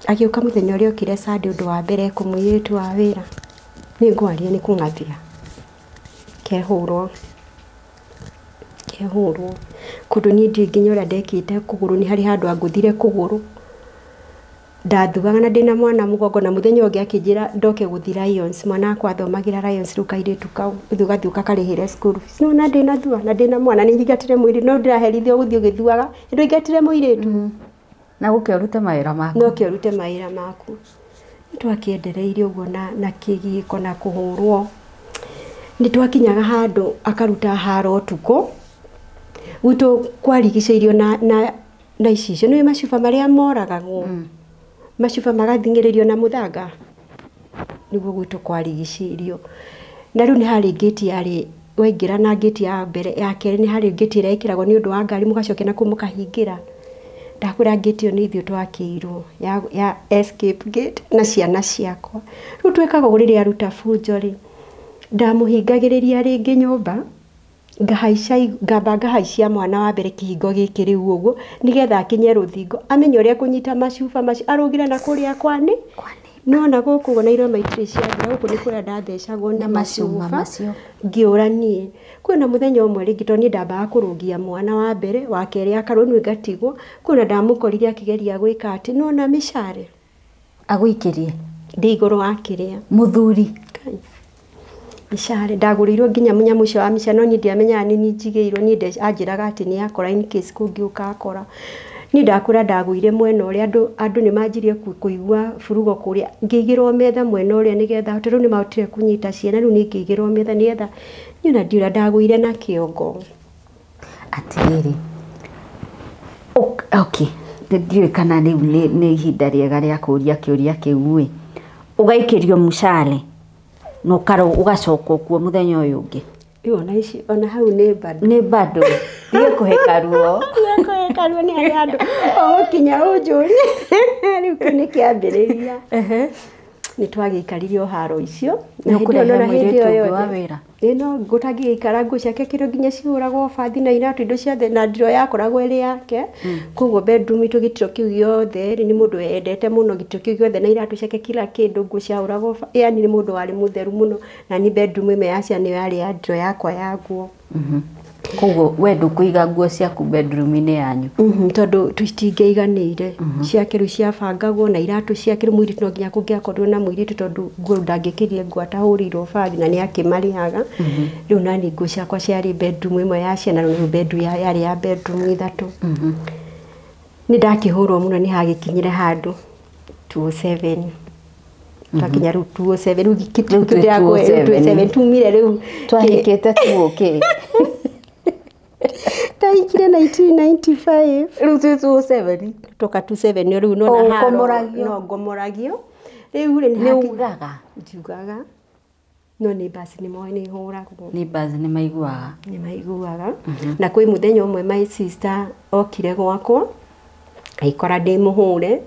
Agĩũka mũthenya ũrĩa okire Sunday ũndũ wa mbere kũ mũirĩtu wa wĩra. Nĩ ngwaria nĩ kũng'athia. Kehũrwo. Kehũrwo. Kũndũ niĩ ndiũĩ nginya ũrĩa ndekĩte kũgũrũ nĩ harĩ handũ angũthire kũgũrũ. Ndathuaga na ndĩna mwana mũgongo na mũthenya ũngĩ akĩnjĩra ndoke gũthiĩ Lions mwana wakwa athomagĩra Lions rĩu kairĩtu kau ũthiĩ ũgathiĩ ũgakarĩhĩre school fees. Nĩwona ndĩna thua na ndĩna mwana nĩ nyingatire mũirĩtu no ndĩraherithio gũthiĩ ũgĩthuaga ndũingatire mũirĩtu. Na gũke ũrute mawĩra maku. No ke ũrute mawĩra maku. Nĩ twakĩendereire ũguo na kĩgiĩko na kũhũrwo. Nĩ twakinyaga handũ akaruta haro ũtukũ. Gwitũ kwarigicĩirio na icicio. Nĩũĩ macuba marĩa moragagwo. Macuba magathing'ĩrĩrio na mũthanga. Nĩguo gwitũ kwarigicĩirio. Na rĩu nĩ harĩ ngĩti yarĩ waingĩra na ngĩti ya mbere ya kerĩ nĩ harĩ ngĩti ĩrĩa ĩkĩragwo nĩ ũndũ wa ngari mũgacokia na kũu mũkahingĩra. Ndakwĩra ngĩti ĩyo nĩ ithuĩ twakĩirwo ya escape gate na ciana ciakwa. Rĩu twekaga ũguo rĩrĩa aruta bunjo rĩ ndamũhingagĩrĩria rĩngĩ nyũmba ngahaica ngamba ngahaicia mwana wa mbere kĩhingo gĩkĩ rĩu ũguo nĩgetha akinye rũthingo amenye ũrĩa kũnyita macuba macio arũgire na kũrĩa kwani nona gũkũ ũguo na iroma itirĩ ciathira gũkũ nĩ kũrĩa ndathecagwo na macuma macuba macio. Ngĩũra niĩ. Kwĩna mũthenya ũmwe rĩngĩ tondũ niĩ ndambaga kũrũngia mwana wa mbere wa kerĩ akarwo niĩ ngatigwo kwĩna ndamũkorire akĩgeria gwĩka atĩ nona mĩcare Agũikĩrie ndĩ igũrũ wa kĩrĩa mũthuri. Kai. Mĩcare ndagũrĩirwo nginya mũnyamũ ũcio wa mĩcare no niĩ ndiamenyaga nĩ niĩ njigĩirwo niĩ anjĩraga atĩ nĩ akora in case kũngĩũka akora. Niĩ ndakũra ndagũire mwena ũrĩa andũ nĩ manjirie kũigua burugo kũrĩa ngĩigĩrwo metha mwena ũrĩa nĩgetha hote rĩu nĩ mahotire kũnyita ciana rĩu niĩ ngĩigĩrwo metha nĩgetha niĩ ona ndiũĩ ũrĩa ndagũire na kĩongo. Atĩrĩrĩ, okay, ndiũĩ kana rĩu nĩ ihinda rĩega rĩa kũũria kĩũria kĩu ĩ, ũgaikĩrio mũcare na ũgacoka kuo mũthenya ũyũ ũngĩ. Ona ici ona hau nĩ bado. Nĩ bado. Nĩ kũheka ruo. Nĩ kũheka ruo nĩ harĩa andũ ũgũkinya ũnjũrie. Rĩu kĩu nĩ kĩambĩrĩria. Nĩ twagĩikarire o haro icio. Nĩ ũkũrehe mũirĩtu ũngĩ wa wĩra? Ĩ no gũtangĩgĩikara nguo ciake kĩrĩa nginya cihũragwo bathi na iratũ indo ciothe na ndiro yakoragwo ĩrĩ yake. Koguo bedroom itũ gĩtiro kĩu gĩothe rĩ nĩ mũndũ wendete mũno gĩtiro kĩu gĩothe na iratũ ciake kila kĩndũ nguo ciahũragwo yani nĩ mũndũ warĩ mũtheru mũno na ni bedroom ĩmwe ya ciana ĩyo yarĩ ya ndiro yakwa ya nguo. Koguo we ndũkũiga nguo ciaku bedroom-inĩ yanyu? Tondũ tũtingĩiganĩire. Ciake rĩu ciabangagwo na iratũ ciake rĩu mũirĩtu no nginya kũngĩakorirwo na mũirĩtu tondũ nguo ndangĩkĩrie nguo atahũrĩirwo bathi na nĩ akĩmarĩhaga. Rĩu nani nguo ciakwa ciarĩ bedroom ĩmwe ya ciana rĩu bedroom yarĩ ya bedroom ithatũ. Nĩ ndakĩhũrwo mũno nĩ hagĩkinyire handũ 207. Twakinya rĩu 207 rĩu 207 tumire rĩu twahikĩte tu okay. Ndahikire 1995. Rĩu twĩ 207. Toka 27 rĩu no na haro no ngomoragio. Rĩu rĩ nĩ ugaga? Ndiugaga. No nĩ basi nĩ moĩ nĩ hũragwo. Nĩ basi nĩ maiguaga. Nĩ maiguaga. Na kwĩ mũthenya ũmwe my sister okire gwakwa agĩkora ndĩ mũhũre.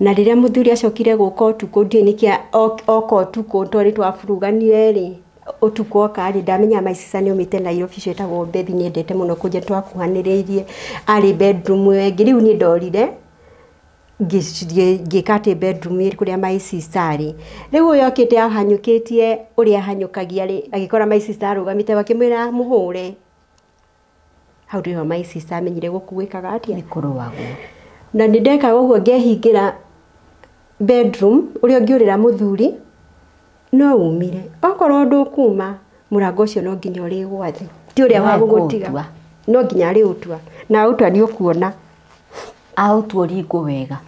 Na rĩrĩa mũthuri acokire gũka ũtukũ ndiũĩ nĩkĩ oka ũtukũ tondũ twaburuganire rĩ ũtukũ oka rĩ ndamenya my sister nĩ aumĩte Nairobi ũcio wĩtagwo Bethi nĩ endete mũno kũnjia twakuhanĩrĩirie arĩ bedroom ĩyo ĩngĩ rĩu niĩ ndorire ngĩka atĩ bedroom kũrĩa my sister arĩ rĩu ũyũ okĩte ahanyũkĩtie ũrĩa ahanyũkagia rĩ agĩkora my sister arũgamĩte akĩmwĩra mũhũre hau nĩho my sister amenyire gũkũ gwĩkaga atĩa nĩ kũrũagwo na nĩ ndekaga ũguo ngehingĩra bedroom ũrĩa ũngĩũrĩra mũthuri no umire okorwo ndũkuma mũrango ũcio no nginya ũrĩgwa thĩ ti ũrĩa wa gũgũtiga no nginya arĩũtua na aũtua nĩ ũkuona aũtua ũringwo wega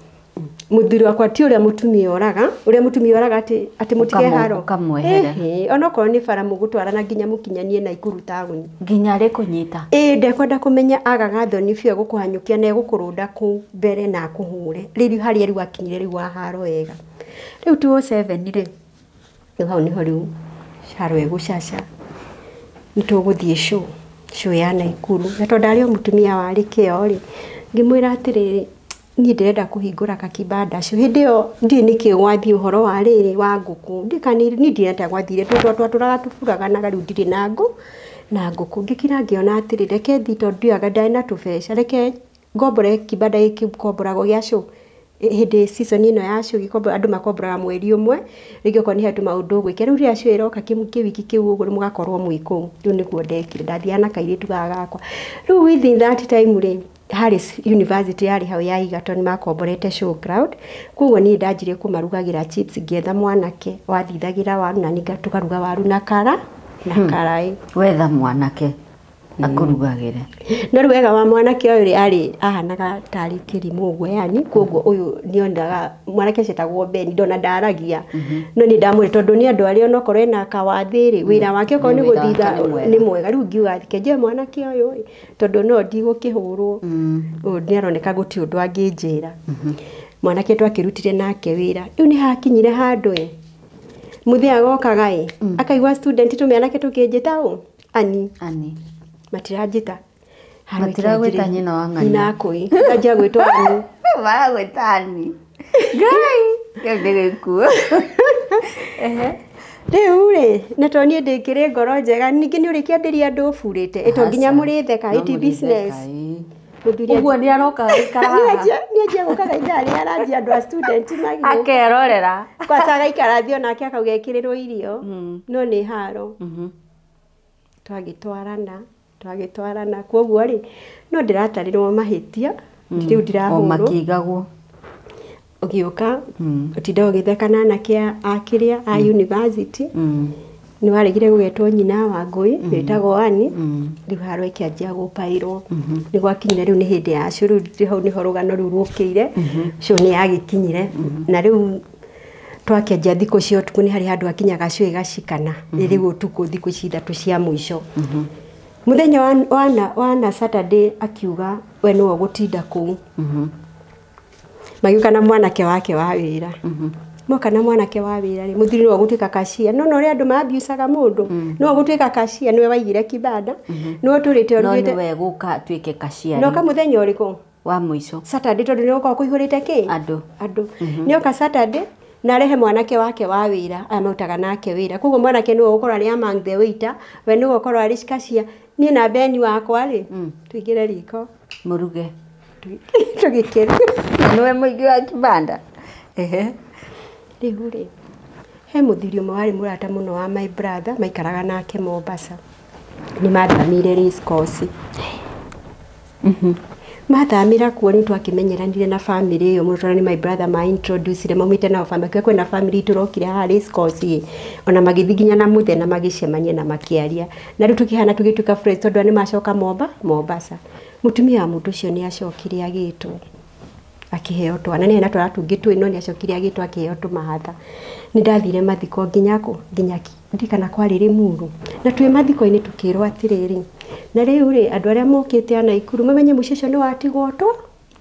mũthuri wakwa ti ũrĩa mũtumia oraga ũrĩa mũtumia oraga atĩ atĩ mũtige haro ũkamweherera onokorwo nĩ bara mũgũtwarana nginya mũkinyanie Naikuru taũni nginya arĩkũnyita ĩĩ ndekwenda kũmenya agaga thoni biũ egũkũhanyũkia na egũkũrũnda kũu mbere na akũhũre rĩu harĩa rĩu akinyire rĩu wa haro wega rĩu 207 rĩ rĩu hau nĩho rĩu haro ĩgũcaca nĩ tũgũthiĩ show show ya Naikuru na tondũ ndarĩ o mũtumia warĩ kĩo rĩ ngĩmwĩra atĩrĩrĩ niĩ ndĩrenda kũhingũra kakibanda show hĩndĩ ĩyo ndiũĩ nĩkĩ gwathiĩ ũhoro wa rĩrĩ wa ngũkũ ndikana niĩ ndirenda gwathire tondũ twatũraga tũburaganaga rĩu ndirĩ na ngũ na ngũkũ ngĩkira ngĩona atĩrĩ reke thiĩ tondũ ndiũaga ndarĩ na tũbeca reke ngombore kibanda gĩkĩ gĩkomboragwo gĩa show hĩndĩ season ĩno ya show gĩkombo andũ makomboraga mweri ũmwe rĩngĩ okorwo nĩ he tũmaũndũ ũgwĩka rĩu rĩrĩa show ĩroka kĩwiki kĩu ũguo mũgakorwo mwĩ kũu rĩu nĩguo ndekire ndathiaga na kairĩtu gaka gakwa rĩu within that time rĩ harĩ university yarĩ hau ya Egerton makomborete show ground koguo niĩ ndanjirie kũmarugagĩra chips ngĩetha mwanake wathithagĩra waru na niĩ tũkaruga waru na kara na karaĩ wetha mwanake akũrugagĩre no rĩu wega wa mwanake ũyũ rĩ arĩ ahanaga tarĩ kĩrimũ ũguo yani koguo ũyũ nĩonaga mwanake ũcio etagwo Ben ndona ndaragia no niĩ ndamwĩra tondũ nĩ andũ arĩa onokorwo ena kawathĩ rĩ wĩra wake okorwo nĩ gũthitha nĩ mwega rĩu ngiuga kenje mwanake ũyũ ĩ tondũ no ndigũkĩhũrwo ũyũ nĩaroneka gũtirĩ ũndũ angĩnjĩra mwanake twakĩrutire nake wĩra rĩu nĩ hakinyire handũ ĩ mũthee agokaga ĩ akaigua student tũmĩanake tũkĩnjĩta ũ ani ani matiranjĩta matiragwĩta nyina wa ng'ania nyina akũi anjia gwĩtwo ani maragwĩta ani ngai kĩu nĩ gĩkuũ rĩu rĩ na tondũ niĩ ndĩkĩrĩ ngoro njega ningĩ nĩ ũrĩkĩenderia andũ ũburĩte ĩ to nginya mũrĩtheka ĩti business ũguo nĩ aroka gũikara haha nĩanjia gũkaga ithaa rĩrĩa aranjia andũ a student magĩũka akerorera kwaca agaikara thĩ onake akauga ekĩrĩrwo irio no nĩ haro twagĩtwarana koguo rĩ no ndĩratarĩrwo mahĩtia rĩu ndirahũrwo makĩigagwo ũgĩũka ũtinda ũgĩtheka na anake a kĩrĩa a university Nĩ waregire gũgetwo nyina wa Ngũi wĩtagwo Ani. Rĩu haro ĩkĩanjia gũpairwo. Nĩ gwakinyire rĩu nĩ hĩndĩ ya cũ, rĩu hau nĩho rũgano rũu rũkĩire. Cũ nĩ yagĩkinyire na rĩu twakĩanjia thikũ cia ũtukũ nĩ harĩ handũ hakinyaga cũ ĩgacikana. Rĩu ũtukũ thikũ ici ithatũ cia mũico. Mũthenya wa Saturday akiuga we nĩwe ũgũtinda kũu. Magĩũka na mwanake wake wa wĩra. Moka na mwanake wa wĩra rĩ, mũthuri nĩwe ũgũtuĩka kashia. No na ũrĩa andũ maambiucaga mũndũ. Nĩwe ũgũtuĩka kashia, nĩwe waigire kibanda. Nĩwe ũtũrĩte No ũrugĩte. nĩwe gũka atuĩke kashia. Noka mũthenya ũrĩkũ? Wa mũico. Saturday tondũ nĩgũkorwo kũihũrĩte kĩ? Andũ. Andũ. Nĩoka Saturday na arehe mwanake wake wa wĩra, aya marutaga nake wĩra. Koguo mwanake nĩwe ũgũkorwo arĩ among the waiter, we nĩwe ũgũkorwo arĩ cashier. Niĩ na Beni wakwa rĩ, tũingĩre riko. Mũruge. Tũgĩkĩruga. Nĩwe mũingĩ wa kibanda. Ehe. Rĩu rĩ, he mũthuri ũmwe warĩ mũrata mũno wa my brother, maikaraga nake Mombasa. Nĩ mathamĩire race course. Mathamĩra kuo nĩ twakĩmenyeranire na family ĩyo mũno tondũ nĩ my brother ma introduce maumĩte nao family makiuga kwĩna family tũrokire haha race course ĩ. Ona magĩthiĩ nginya na mũthenya na magĩcemania na makĩaria. Na rĩu tũkĩhana tũgĩtuĩka friends tondũ nĩ macoka Mombasa. Mũtumia wa mũndũ ũcio nĩ acokire agĩtwo akĩheo twana, nĩ na twana tũngĩ twĩ no nĩ acokire agĩtwo akĩheo tũmahatha. Nĩ ndathire mathiko nginya kũ? Nginya ndirikana kwarĩ Limuru. Na twĩ mathiko-inĩ tũkĩrwo atĩrĩrĩ, na rĩu rĩ andũ arĩa mokĩte a Naikuru mamenye mũciĩ ũcio nĩ watigwo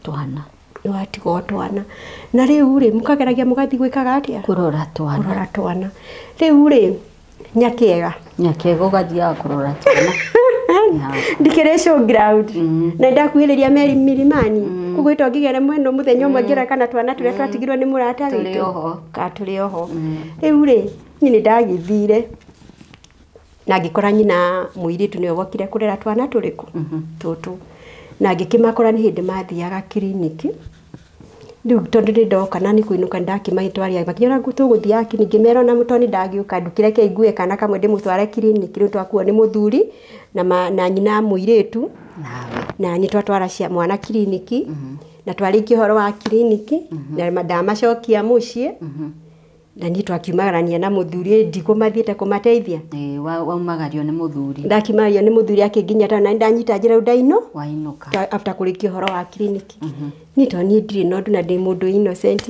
Twana. nĩ watigwo twana. Na rĩu rĩ mũkageragia mũgathiĩ gwĩkaga atĩa? Kũrora twana. Kũrora twana. Rĩu rĩ Nyakĩega. Nyakĩega ũgathiaga kũrora twana. Ndikĩrĩ showground. Na ndakuhĩrĩria meri milimani. Koguo ito ngĩgere mwena mũthenya ũmwe ngĩrora kana twana tũrĩa twatigirwo nĩ mũrata witũ. Tũrĩ oho. Ka tũrĩ oho. Rĩu rĩ niĩ nĩ ndagĩthire na ngĩkora nyina mũirĩtu nĩwe wokire kũrera twana tũrĩkũ? Tũtũ. Na ngĩkĩmakora nĩ hĩndĩ mathiaga kiriniki. Rĩu tondũ nĩ ndoka na nĩ kũinũka ndakĩmatwaria makĩnjĩra tũgũthiaga kiriniki, ngĩmera ona tondũ nĩ ndagĩũka ndũkĩreke ngue kana kamwe ndĩmũtware kiriniki. Rĩu twakuo nĩ mũthuri na nyina mũirĩtu. Nawe. Na niĩ twatwara mwana kiriniki na twarĩkia ũhoro wa kiriniki na ndamacokia mũciĩ. Na niĩ twakiumagarania na mũthuri ndikũmathiĩte kũmateithia. Waumagario nĩ mũthuri. Ndakiumagario nĩ mũthuri akĩnginya tondũ na ndanyita njĩra rĩu ndaino. Wainũka. After kũrĩkia ũhoro wa kiriniki. Niĩ tondũ niĩ ndirĩ na ũndũ na ndĩ mũndũ innocent.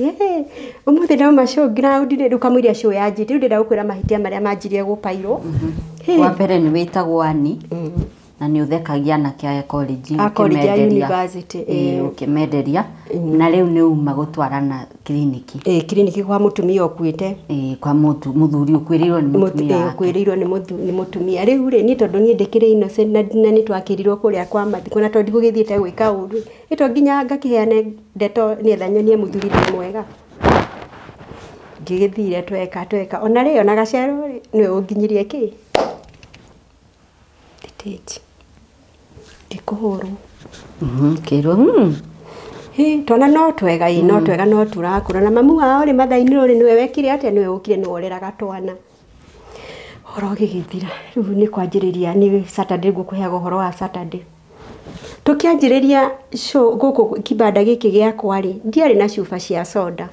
Ũmũthĩ ndauma showground rĩ, rĩu kamũira show yanjĩtie, rĩu ndĩrenda gũkwĩra mahĩtia marĩa manjirie gũpairwo. Wa mbere nĩ wĩtagwo Ani. Na nĩ ũthekagia anake a college A college ya university, ũkĩmenderia. Na rĩu nĩ uma gũtwarana kiriniki. Kiriniki kwa mũtumia ũkuĩte. Kwa mũthuri ũkuĩrĩirwo nĩ mũtumia wake. Ũkuĩrĩirwo nĩ mũtumia. Rĩu rĩ, niĩ tondũ niĩ ndĩkĩrĩ innocent na nĩ twakĩrirwo kũrĩa kwa mathiko na tondũ ndigũgĩthiĩte gwĩka ũru. Ĩ to nginya ngakĩheane ndeto nĩgetha nyonie mũthuri ndĩ mwega. Ngĩgĩthire tweka. Ona rĩ, ona gacero rĩ, nĩwe ũnginyirie kĩ? Thitĩji. Ndikũhũrwo. Kĩrwo. Twana no twega ĩ, no twega no tũrakũra. Na mamu wao rĩ mathaa-inĩ rĩ nĩwe wekire atĩa? Nĩwe ũkire nĩwe ũreraga twana. Ũhoro ũgĩgĩthira. Rĩu nĩ kwanjĩrĩria nĩ Saturday ngũkũheaga ũhoro wa Saturday. Tũkĩanjĩrĩria show gũkũ kibanda gĩkĩ gĩakwa rĩ, ndiarĩ na cuba cia soda.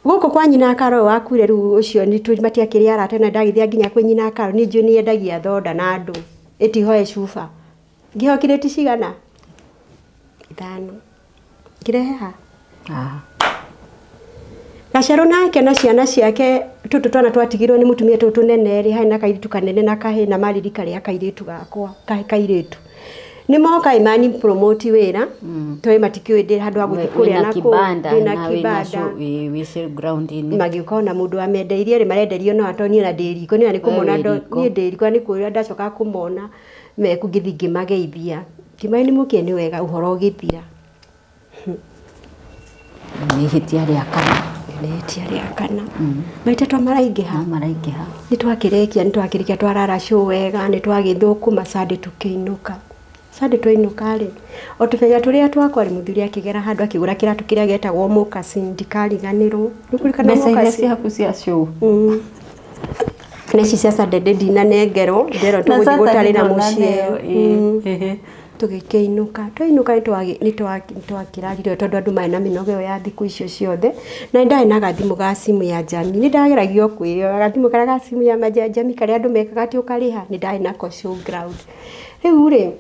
Gũkũ kwa nyina Karo wakuire rĩu ũcio nĩ matiakĩrĩ arata na ndagĩthiĩ nginya kwĩ nyina Karo, niĩ njũĩ nĩendagia thonda na andũ. Ĩtihoe cuba. Ngĩheo kirĩti cigana? 5. Ngĩrehe ha? Gacerũ nake na ciana ciake tũtũ twana twatigirwo nĩ mũtumia tũtũ tũnene rĩ, harĩ na kairĩtu kanene na kahĩ na maririka rĩa kairĩtu gakwa, kahĩ kairĩtu. Nĩ moka imani promote wĩra, tondũ matikĩũĩ ndĩ handũ ha gũthiĩ kũrĩa na kũu, ndĩna kibanda. Wĩ showground-inĩ. Magĩũka ona mũndũ amendeirie rĩ, marenderio no atonie na ndĩ riko, niĩ nĩ kũmona niĩ ndĩ riko nĩ kũrĩa ndacoka kũmona meku ngĩthiĩ ngĩmageithia. Ngĩmaya nĩ mũkĩe nĩ wega ũhoro ũgĩthira. Nĩ ihĩtia rĩa kana. Nĩ ihĩtia rĩa kana. Maita to maraingĩha. Maraingĩha. Nĩ twakĩrĩkia twarara show wega, nĩ twagĩthũkũma Sunday tũkĩinũka. Sunday twainũka rĩ, o tũbenya tũrĩa twakwa rĩ, mũthuri akĩgera handũ akĩgũra kĩratũ kĩrĩa gĩetagwo moccasin, ndikariganĩrwo. Nĩũkũririkana Mbeca iria moccasin? ciaku cia show. Na ici cia Saturday ndinanengerwo, nderwo tũgũthiĩ gũtarĩra mũciĩ. Tũgĩkĩinũka twainũka nĩtwakĩrarire tondũ andũ marĩ na mĩnoga ĩyo ya thikũ icio ciothe na nĩndarĩ na gathimũ ga simu ya jamii nĩndageragia o kwĩyoya gathimũ karĩa ga simu ya jamii karĩa andũ mekaga atĩ ũkarĩha nĩndarĩ nako showground. Rĩu rĩ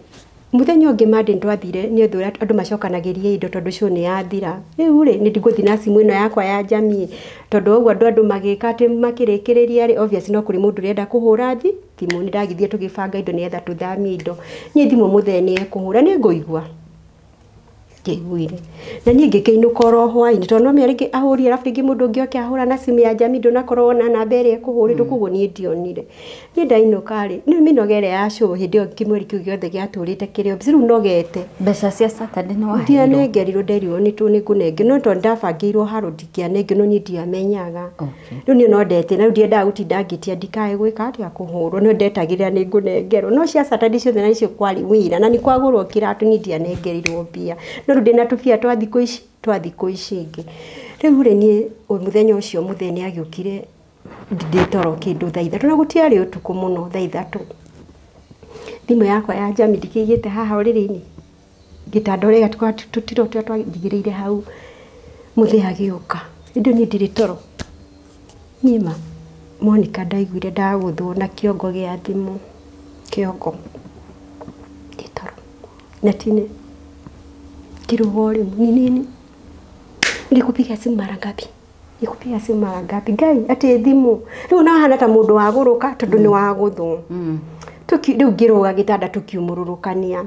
mũthenya ũngĩ Monday nĩtwathire nĩ ũndũ ũrĩa andũ macokanagĩria indo tondũ show nĩ yathira. Rĩu rĩ nĩ ndigũthiĩ na simu ĩno yakwa ya jamii tondũ ũguo andũ magĩka atĩ makĩrĩkĩrĩria rĩ obvious no kũrĩ mũndũ ũrenda kũhũra thimũ nĩndagĩthiĩ tũgĩbanga indo nĩgetha tũthamie indo. Niĩ thimũ mũthee nĩ ekũhũra nĩ ngũigua ngĩiguire na niĩ ngĩkĩinũka oro hwainĩ tondũ no menya rĩngĩ ahũri arabu rĩngĩ mũndũ ũngĩ oke ahũra na simu ya jamii ndũnakorwo wona namba ĩrĩa ĩkũhũrĩtwo koguo niĩ ndionire. Niĩ ndainũka rĩ nĩ mĩnoga ĩrĩa ya show hĩndĩ ĩyo kĩmweri kĩu gĩothe gĩatũrĩte kĩrĩ office rĩu nogete. Mbeca cia Saturday nĩ waheirwo? Ndianengerirwo nderirwo nĩngũnengerwo no tondũ ndabangĩirwo haro ndingĩanengerwo no niĩ ndiamenyaga. Rĩu niĩ no ndetĩ na rĩu ndiendaga gũtinda ngĩtia ndikae gwĩka atĩa kũhũrwo no ndetagĩrĩra nĩngũnengerwo no cia Saturday ciothe na nicio kwarĩ wĩra na nĩ kwagũrwo kĩratũ niĩ ndianengerirwo mbia no rĩu ndĩna tũbia twa thikũ ici twa thikũ ici ingĩ. Rĩu rĩ niĩ mũthenya ũcio mũthee nĩ agĩũkire ndĩ toro kĩndũ thaa ithatũ na gũtiarĩ ũtukũ mũno thaa ithatũ. Thimũ yakwa ya jamii ndikĩigĩte haha ũrĩrĩ-inĩ gĩtanda ũrĩa tũtiro tũrĩa twanjigĩrĩire hau mũthee agĩũka ĩndĩ niĩ ndirĩ toro. Niĩ ma Monica ndaiguire ndagũthwo na kĩongo gĩa thimũ kĩongo ndĩ toro na tine ngĩrũga o rĩmwe ni nini nilikupiga simu mara ngapi nikupiga simu mara ngapi Ngai atĩ thimũ rĩu no hana ta mũndũ wagũrũka tondũ nĩ wagũthwo. Rĩu ngĩrũga gĩtanda tũkiumũrũrũkania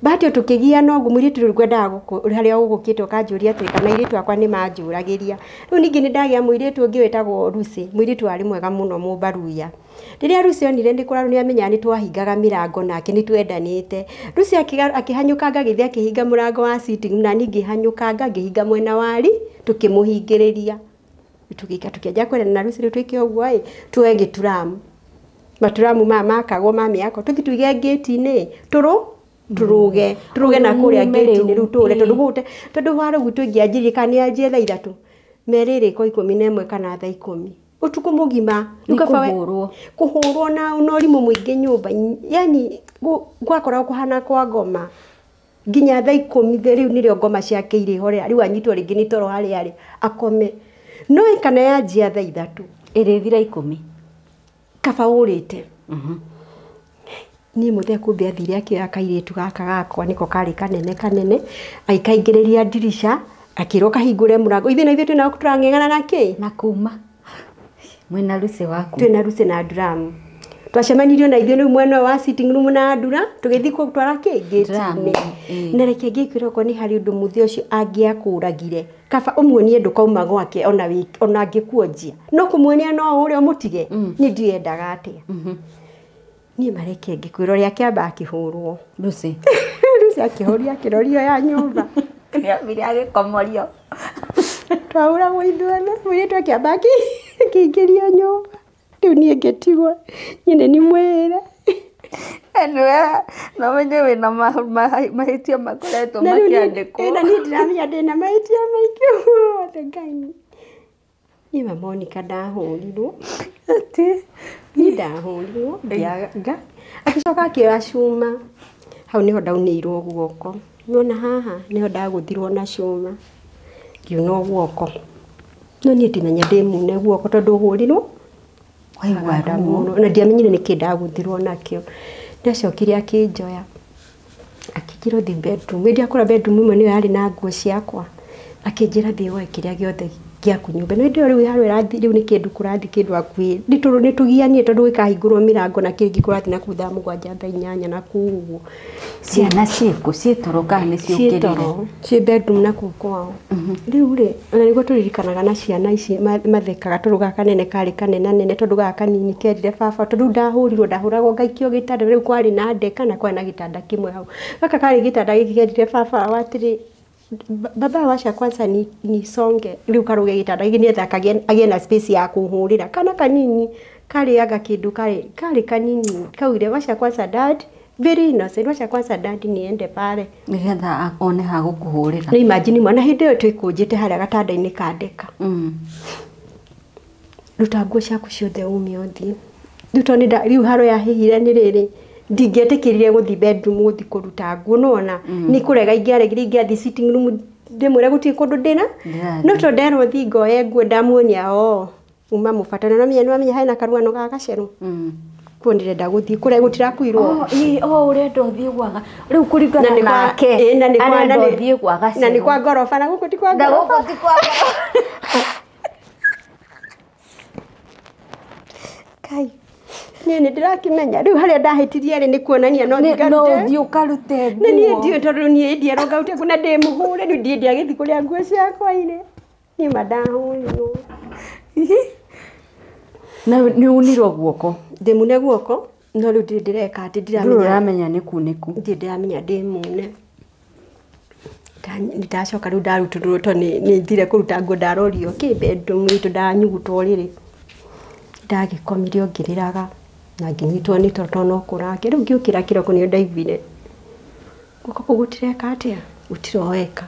bahati ĩyo tũkĩgiana ũguo mũirĩtu rĩu ngwendaga harĩa ũgũkĩte ũkanjũria atĩrĩ kana airĩtu akwa nĩ manjũragĩria. Rĩu ningĩ nĩndagĩa mũirĩtu ũngĩ wĩtagwo Lucy mũirĩtu warĩ mwega mũno mũmbaruya. Rĩrĩa Lucy onire nĩ kũrarwo nĩamenyaga nĩtwahingaga mĩrango nake nĩtwendanĩte. Lucy akĩhanyũkanga agĩthiĩ akĩhinga mũrango wa sitting room na niĩ ngĩhanyũkanga ngĩhinga mwena wa ri tũkĩmũhingĩrĩria. Tũgĩka tũkĩanjia kwendana na Lucy rĩu twĩke ũguo ĩ tuoe gĩturamu maturamu maya makagwo ma mĩako tũthiĩ tũige ngĩti-inĩ tũrũge tũrũge na kũrĩa ngĩti-inĩ rĩu tũre tondũ gũte tondũ haro gwitũ ingĩanjirie kana nĩanjie thaa ithatũ merĩrĩ ko 11 kana thaa 10 ũtukũ mũgima kũhũrwo na ũrimũ mũingĩ nyũmba yani gwakoragwo kũhana kwa ngoma nginya thaa 10 rĩu nĩrĩo ngoma ciake irĩhorera rĩu anyitwo rĩngĩ nĩ toro harĩa arĩ akome no kana yanjia thaa ithatũ ĩrĩthira 10 kaba ũrĩte. Niĩ mũthee kumbe athire akĩoya kairĩtu gaka gakwa nĩko karĩ kanene kanene agĩkaingĩrĩria ndirica akĩrwo kahingũre mũrango ithuĩ na ithuĩ twĩna tũrang'eng'ana na kĩ na kuma mwĩna Lucy waku twĩna Lucy na Nduramu twacemanirio na ithuĩ rĩu mwena wa sitting room na Ndura tũgĩthiĩ gũtwara kĩ ngĩti-inĩ na reke ngĩkwĩra okorwo nĩ harĩ ũndũ mũthee ũcio angĩakũragire kaba ũmuonie ndũkauma gwake ona angĩkuonjia no kũmuonia no ũrĩa ũmũtige niĩ ndiendaga atĩa. Niĩ mareke ngĩkwĩra ũrĩa akĩamba akĩhũrwo Lucy Lucy akĩhũria akĩrorio ya nyũmba nĩambire agĩkomorio twahũragwo ithuothe mũirĩtu akĩamba akĩingĩrio nyũmba rĩu niĩ ngĩtigwo niĩ nĩ nimwĩre. Anyway, no menye wĩna mahĩtia makoretwo makĩandĩkwo na niĩ ndiramenya ndĩna mahĩtia maingĩ mothe Ngai. Niĩ ma Monica ndahũrirwo atĩ niĩ ndahũrirwo ngĩaga agĩcoka akĩoya cuma hau nĩho ndaunĩirwo guoko nĩwona haha nĩho ndagũthirwo na cuma ngiunwo guoko no niĩ ndimenya ndĩmune guoko tondũ hũrirwo waigua ruo na ndiamenyire nĩkĩ ndagũthirwo nakĩo. Nĩacokire akĩnjoya akĩnjĩra ũthiĩ bedroom hĩndĩ ĩrĩa bedroom ĩmwe nĩyo yarĩ na nguo ciakwa akĩnjĩra thiĩ woe kĩrĩa gĩothe gĩaku nyũmba no hĩndĩ ĩyo rĩu harĩa ĩrathiĩ rĩu nĩ kĩndũ kũrathiĩ kĩndũ hakuhĩ nĩtũgianire tondũ gũkahingũrwo mĩrango na kĩngĩ kũrathiĩ na kũu thaa 7 thaa 8 na kũu ũguo. Ciana ciĩkũ ciĩ toro kana nĩ ciũkĩrire ciĩ bedroom na kũu kwao. Rĩu rĩ ona nĩguo tũririkanaga na ciana ici mathekaga tondũ gaka kanene karĩ kanenanene tondũ gaka kanini kerire baba tondũ rĩu ndahũrirwo ndahũragwo ngaikio gĩtanda rĩu kwarĩ na ndeka na kwarĩ na gĩtanda kĩmwe hau gaka karĩ gĩtanda gĩkĩ kerire baba wao atĩrĩ baba wacha kwanza nisonge rĩu karũge gĩtanda gĩkĩ nĩgetha agĩe na space ya kũhũrĩra kana kanini karĩaga kĩndũ karĩ kanini kaugire wacha kwanza dad very innocent wacha kwanza dad niende pale nĩgetha one ha gũkũhũrĩra. Nĩ imagine mwana hĩndĩ ĩyo twĩkũnjĩte harĩa gatanda-inĩ ka ndeka ruta nguo ciaku ciothe ume ũthiĩ rĩu tondũ rĩu haro yahĩhire nĩ rĩrĩ Ndingĩetĩkĩrire gũthiĩ bedroom gũthiĩ kũruta nguo nĩwona nĩ kũrega ingĩaregire ingĩathiĩ sitting room ndĩmwĩre gũtirĩ kũndũ ndĩna. Ndĩrathiĩ. No tondũ nderwo thiĩ ngoe nguo ndamuonia o uma mũbatana no menya nĩwamenya hena karuano ga gacerũ. Kuo ndĩrenda gũthiĩ kũrĩa gũtirakuirwo. Oh, ĩ, oh, ũrenda ũthiĩ gwaga rĩu kũringana Na nĩ kwa- nake ĩ, na nĩ kwa- arenda na nĩ- ũthiĩ gwa na nĩ gacerũ kwa ngoroba na gũkũ ti kwa na ngoroba. gũkũ ti kwa ngoroba. Kai niĩ nĩ ndĩrakĩmenya rĩu harĩa ndahĩtirie rĩ nĩ kuonania no Nĩ- thiĩ no ngarute. ũthiĩ ũkarute Na niĩ nguo. ndiũĩ tondũ niĩ ndierwo ngarute nguo na ndĩmũhũre rĩu ndiĩ ndiagĩthiĩ kũrĩa nguo ciakwa irĩ. Niĩ ma ndahũrirwo. Na nĩ unirwo guoko. Ndĩmune guoko no rĩu ndirĩ ndĩreka atĩ Ndũrĩ ndiramenya ũramenya nĩ kunĩku. ndirĩ ndĩramenya ndĩmune. Ndacoka rĩu ndarutũrũrwo tondũ nĩ thire kũruta nguo ndarorio kĩ bedroom itũ ndanyugutwo rĩrĩ. Ndagĩkomire o ngĩrĩraga na ngĩnyitwo nĩ toro tondũ no kũrake. Rĩu ngĩũkĩra kĩroko nĩrĩo ndaiguire guoko kũu gũtireka atĩa gũtiroeka.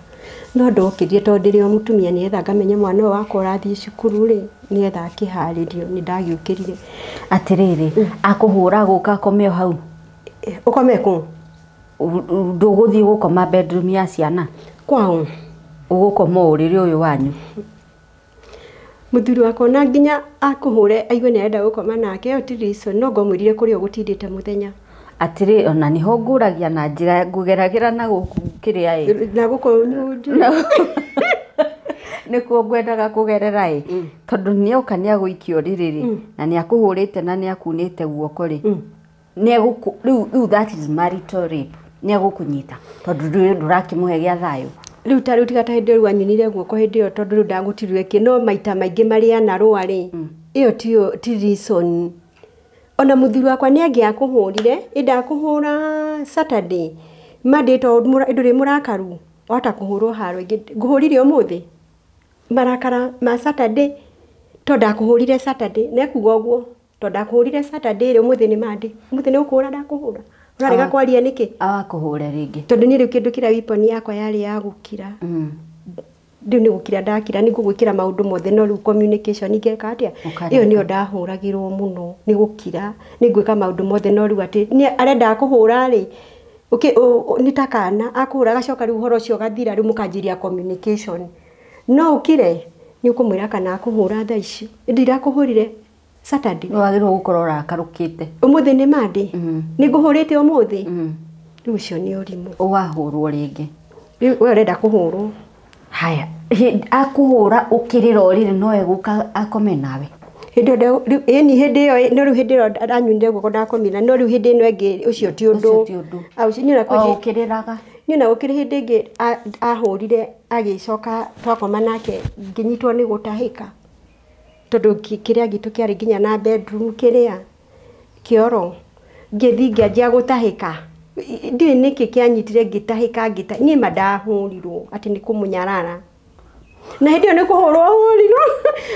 No ndokĩrire tondũ ndĩrĩ o mũtumia nĩgetha ngamenye mwana ũyũ wakwa ũrathiĩ cukuru rĩ nĩgetha akĩharĩrio nĩ ndagĩũkĩrire. Atĩrĩrĩ, akũhũra gũka akome o hau. Ũkome kũ? Ndũgũthiĩ gũkoma bedroom ya ciana. Kwao. Ũgũkoma ũrĩrĩ ũyũ wanyu. Mũthuri wakwa ona nginya akũhũre aigue nĩ arenda gũkoma nake ĩyo ti reason no ngomwĩrire kũrĩa ũgũtindĩte mũthenya. Atĩrĩ ona nĩho ngũragia na njĩra ngũgeragĩra na gũkũ kĩrĩa ĩ. Na gũkũ Nĩkuo ngwendaga kũgerera ĩ. Tondũ nĩoka nĩagũikia ũrĩrĩ rĩ na nĩakũhũrĩte na nĩakunĩte guoko rĩ. Nĩegũkũ rĩu that is marital rape. Nĩegũkũnyita tondũ ndũrakĩmũhe gĩa thayũ. Rĩu ta rĩu tiga ta hĩndĩ ĩyo rĩu anyunire guoko hĩndĩ ĩyo tondũ rĩu ndagũtirire kĩ no maita maingĩ marĩa anarũa rĩ ĩyo tiyo ti reason. Ona mũthuri wakwa nĩ angĩakũhũrire ĩ ndakũhũra Saturday Monday tondũ ndũrĩ mũrakaru wahota kũhũrwo haro ĩngĩ ngũhũrire ũmũthĩ marakara ma Saturday tondũ ndakũhũrire Saturday na ekuga ũguo tondũ ndakũhũrire Saturday rĩ ũmũthĩ nĩ Monday ũmũthĩ nĩ ũkũhũra ndakũhũra ũrarega kwaria nĩkĩ. Awakũhũre rĩngĩ. Tondũ niĩ rĩu kĩndũ kĩrĩa weapon yakwa yarĩ ya gũkira. Rĩu nĩ gũkira ndakira nĩ ngũgwĩkĩra maũndũ mothe no rĩu communication ingĩka atĩa ĩyo nĩyo ndahũragĩrwo mũno nĩ gũkira nĩ ngwĩka maũndũ mothe no rĩu atĩ nĩ arenda kũhũra rĩ nĩ ta kana akũhũra agacoka rĩu ũhoro ũcio ũgathira rĩu mũkanjĩria communication no ũkire nĩ ũkũmwĩra kana akũhũra thaa ici ĩndĩ irakũhũrire Saturday. Nĩ wagĩrĩirwo gũkorwo ũrakarũkĩte. Ũmũthĩ nĩ Monday. Nĩ ngũhũrĩte ũmũthĩ. Rĩu ũcio nĩ ũrimũ. Wahũrwo rĩngĩ. Rĩu we ũrenda kũhũrwo. Haya, akũhũra ũkĩrĩra ũrĩrĩ no egũka akome nawe. Hĩndĩ ĩyo ĩni hĩndĩ ĩyo no rĩu hĩndĩ ĩyo ndanyunire guoko ndakomire no rĩu hĩndĩ ĩno ĩngĩ ũcio ti ũndũ. Ũcio ti ũndũ. Ũcio niĩ ona O ũkĩrĩraga. Niĩ ona gũkĩrĩ hĩndĩ ĩngĩ ahũrire agĩcoka twakoma nake ngĩnyitwo nĩ gũtahĩka. Tondũ kĩrĩa gitũ kĩarĩ nginya na bedroom kĩrĩa kĩoro ngĩthiĩ ngĩanjia gũtahĩka. Ndiũĩ nĩkĩ kĩanyitire ngĩtahĩka niĩ ma ndahũrirwo atĩ nĩ kũmũnyarara. Na hĩndĩ ĩyo nĩ kũhũrwo hũrirwo.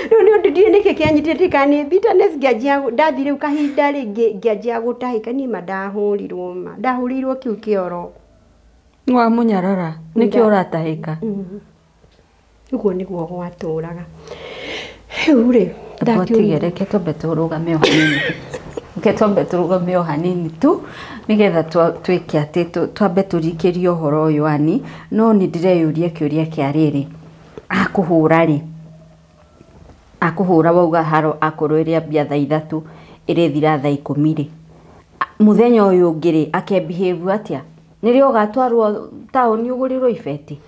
Rĩu nĩ ũndũ ndiũĩ nĩkĩ kĩanyitire ndiũĩ kana nĩ bitterness ngĩanjia ndathiĩ rĩu kahinda rĩ ngĩanjia gũtahĩka niĩ ma ndahũrirwo ma ndahũrĩirwo kĩu kĩoro. Wamũnyarara nĩkĩo ũratahĩka. Ũguo nĩguo gwatũraga. Rĩu rĩ ndatige reke twambe tũrũgame o hanini. Reke twambe tũrũgame o hanini tu nĩgetha twĩke atĩ twambe tũrikĩrie ũhoro ũyũ ani no nĩ ndĩreyũria kĩũria kĩa rĩrĩ akũhũra rĩ akũhũra wauga haro akorwo ĩrĩa mbia thaa 3 ĩrĩthira thaa 10 rĩ mũthenya ũyũ ũngĩ rĩ akebehave atĩa nĩrĩo ũgatwarwo taũni ũgũrĩrwo ibeti.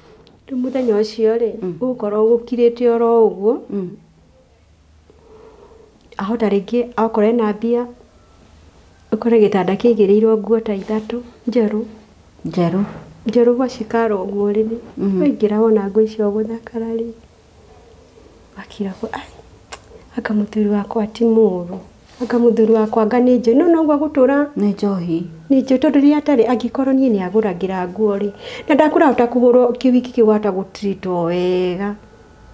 Rĩu mũthenya ũcio rĩ ũgũkorwo gũkirĩte oro ũguo ahota rĩngĩ akorwo ena mbia ũkore gĩtanda kĩigĩrĩirwo nguo ta 3 njerũ njerũ njerũ gwacikara ũguo rĩ waingĩra wona nguo icio gũthakara rĩ wakira ai anga mũthuri wakwa ti mũũru anga mũthuri wakwa anga nĩ njũĩ no noguo gũtũra nĩ njohi nĩ njũĩ tondũ rĩrĩa atarĩ angĩkorwo niĩ nĩ agũragĩra nguo rĩ na ndakũrahota kũhũrwo kĩwiki kĩu wahota gũtritwo wega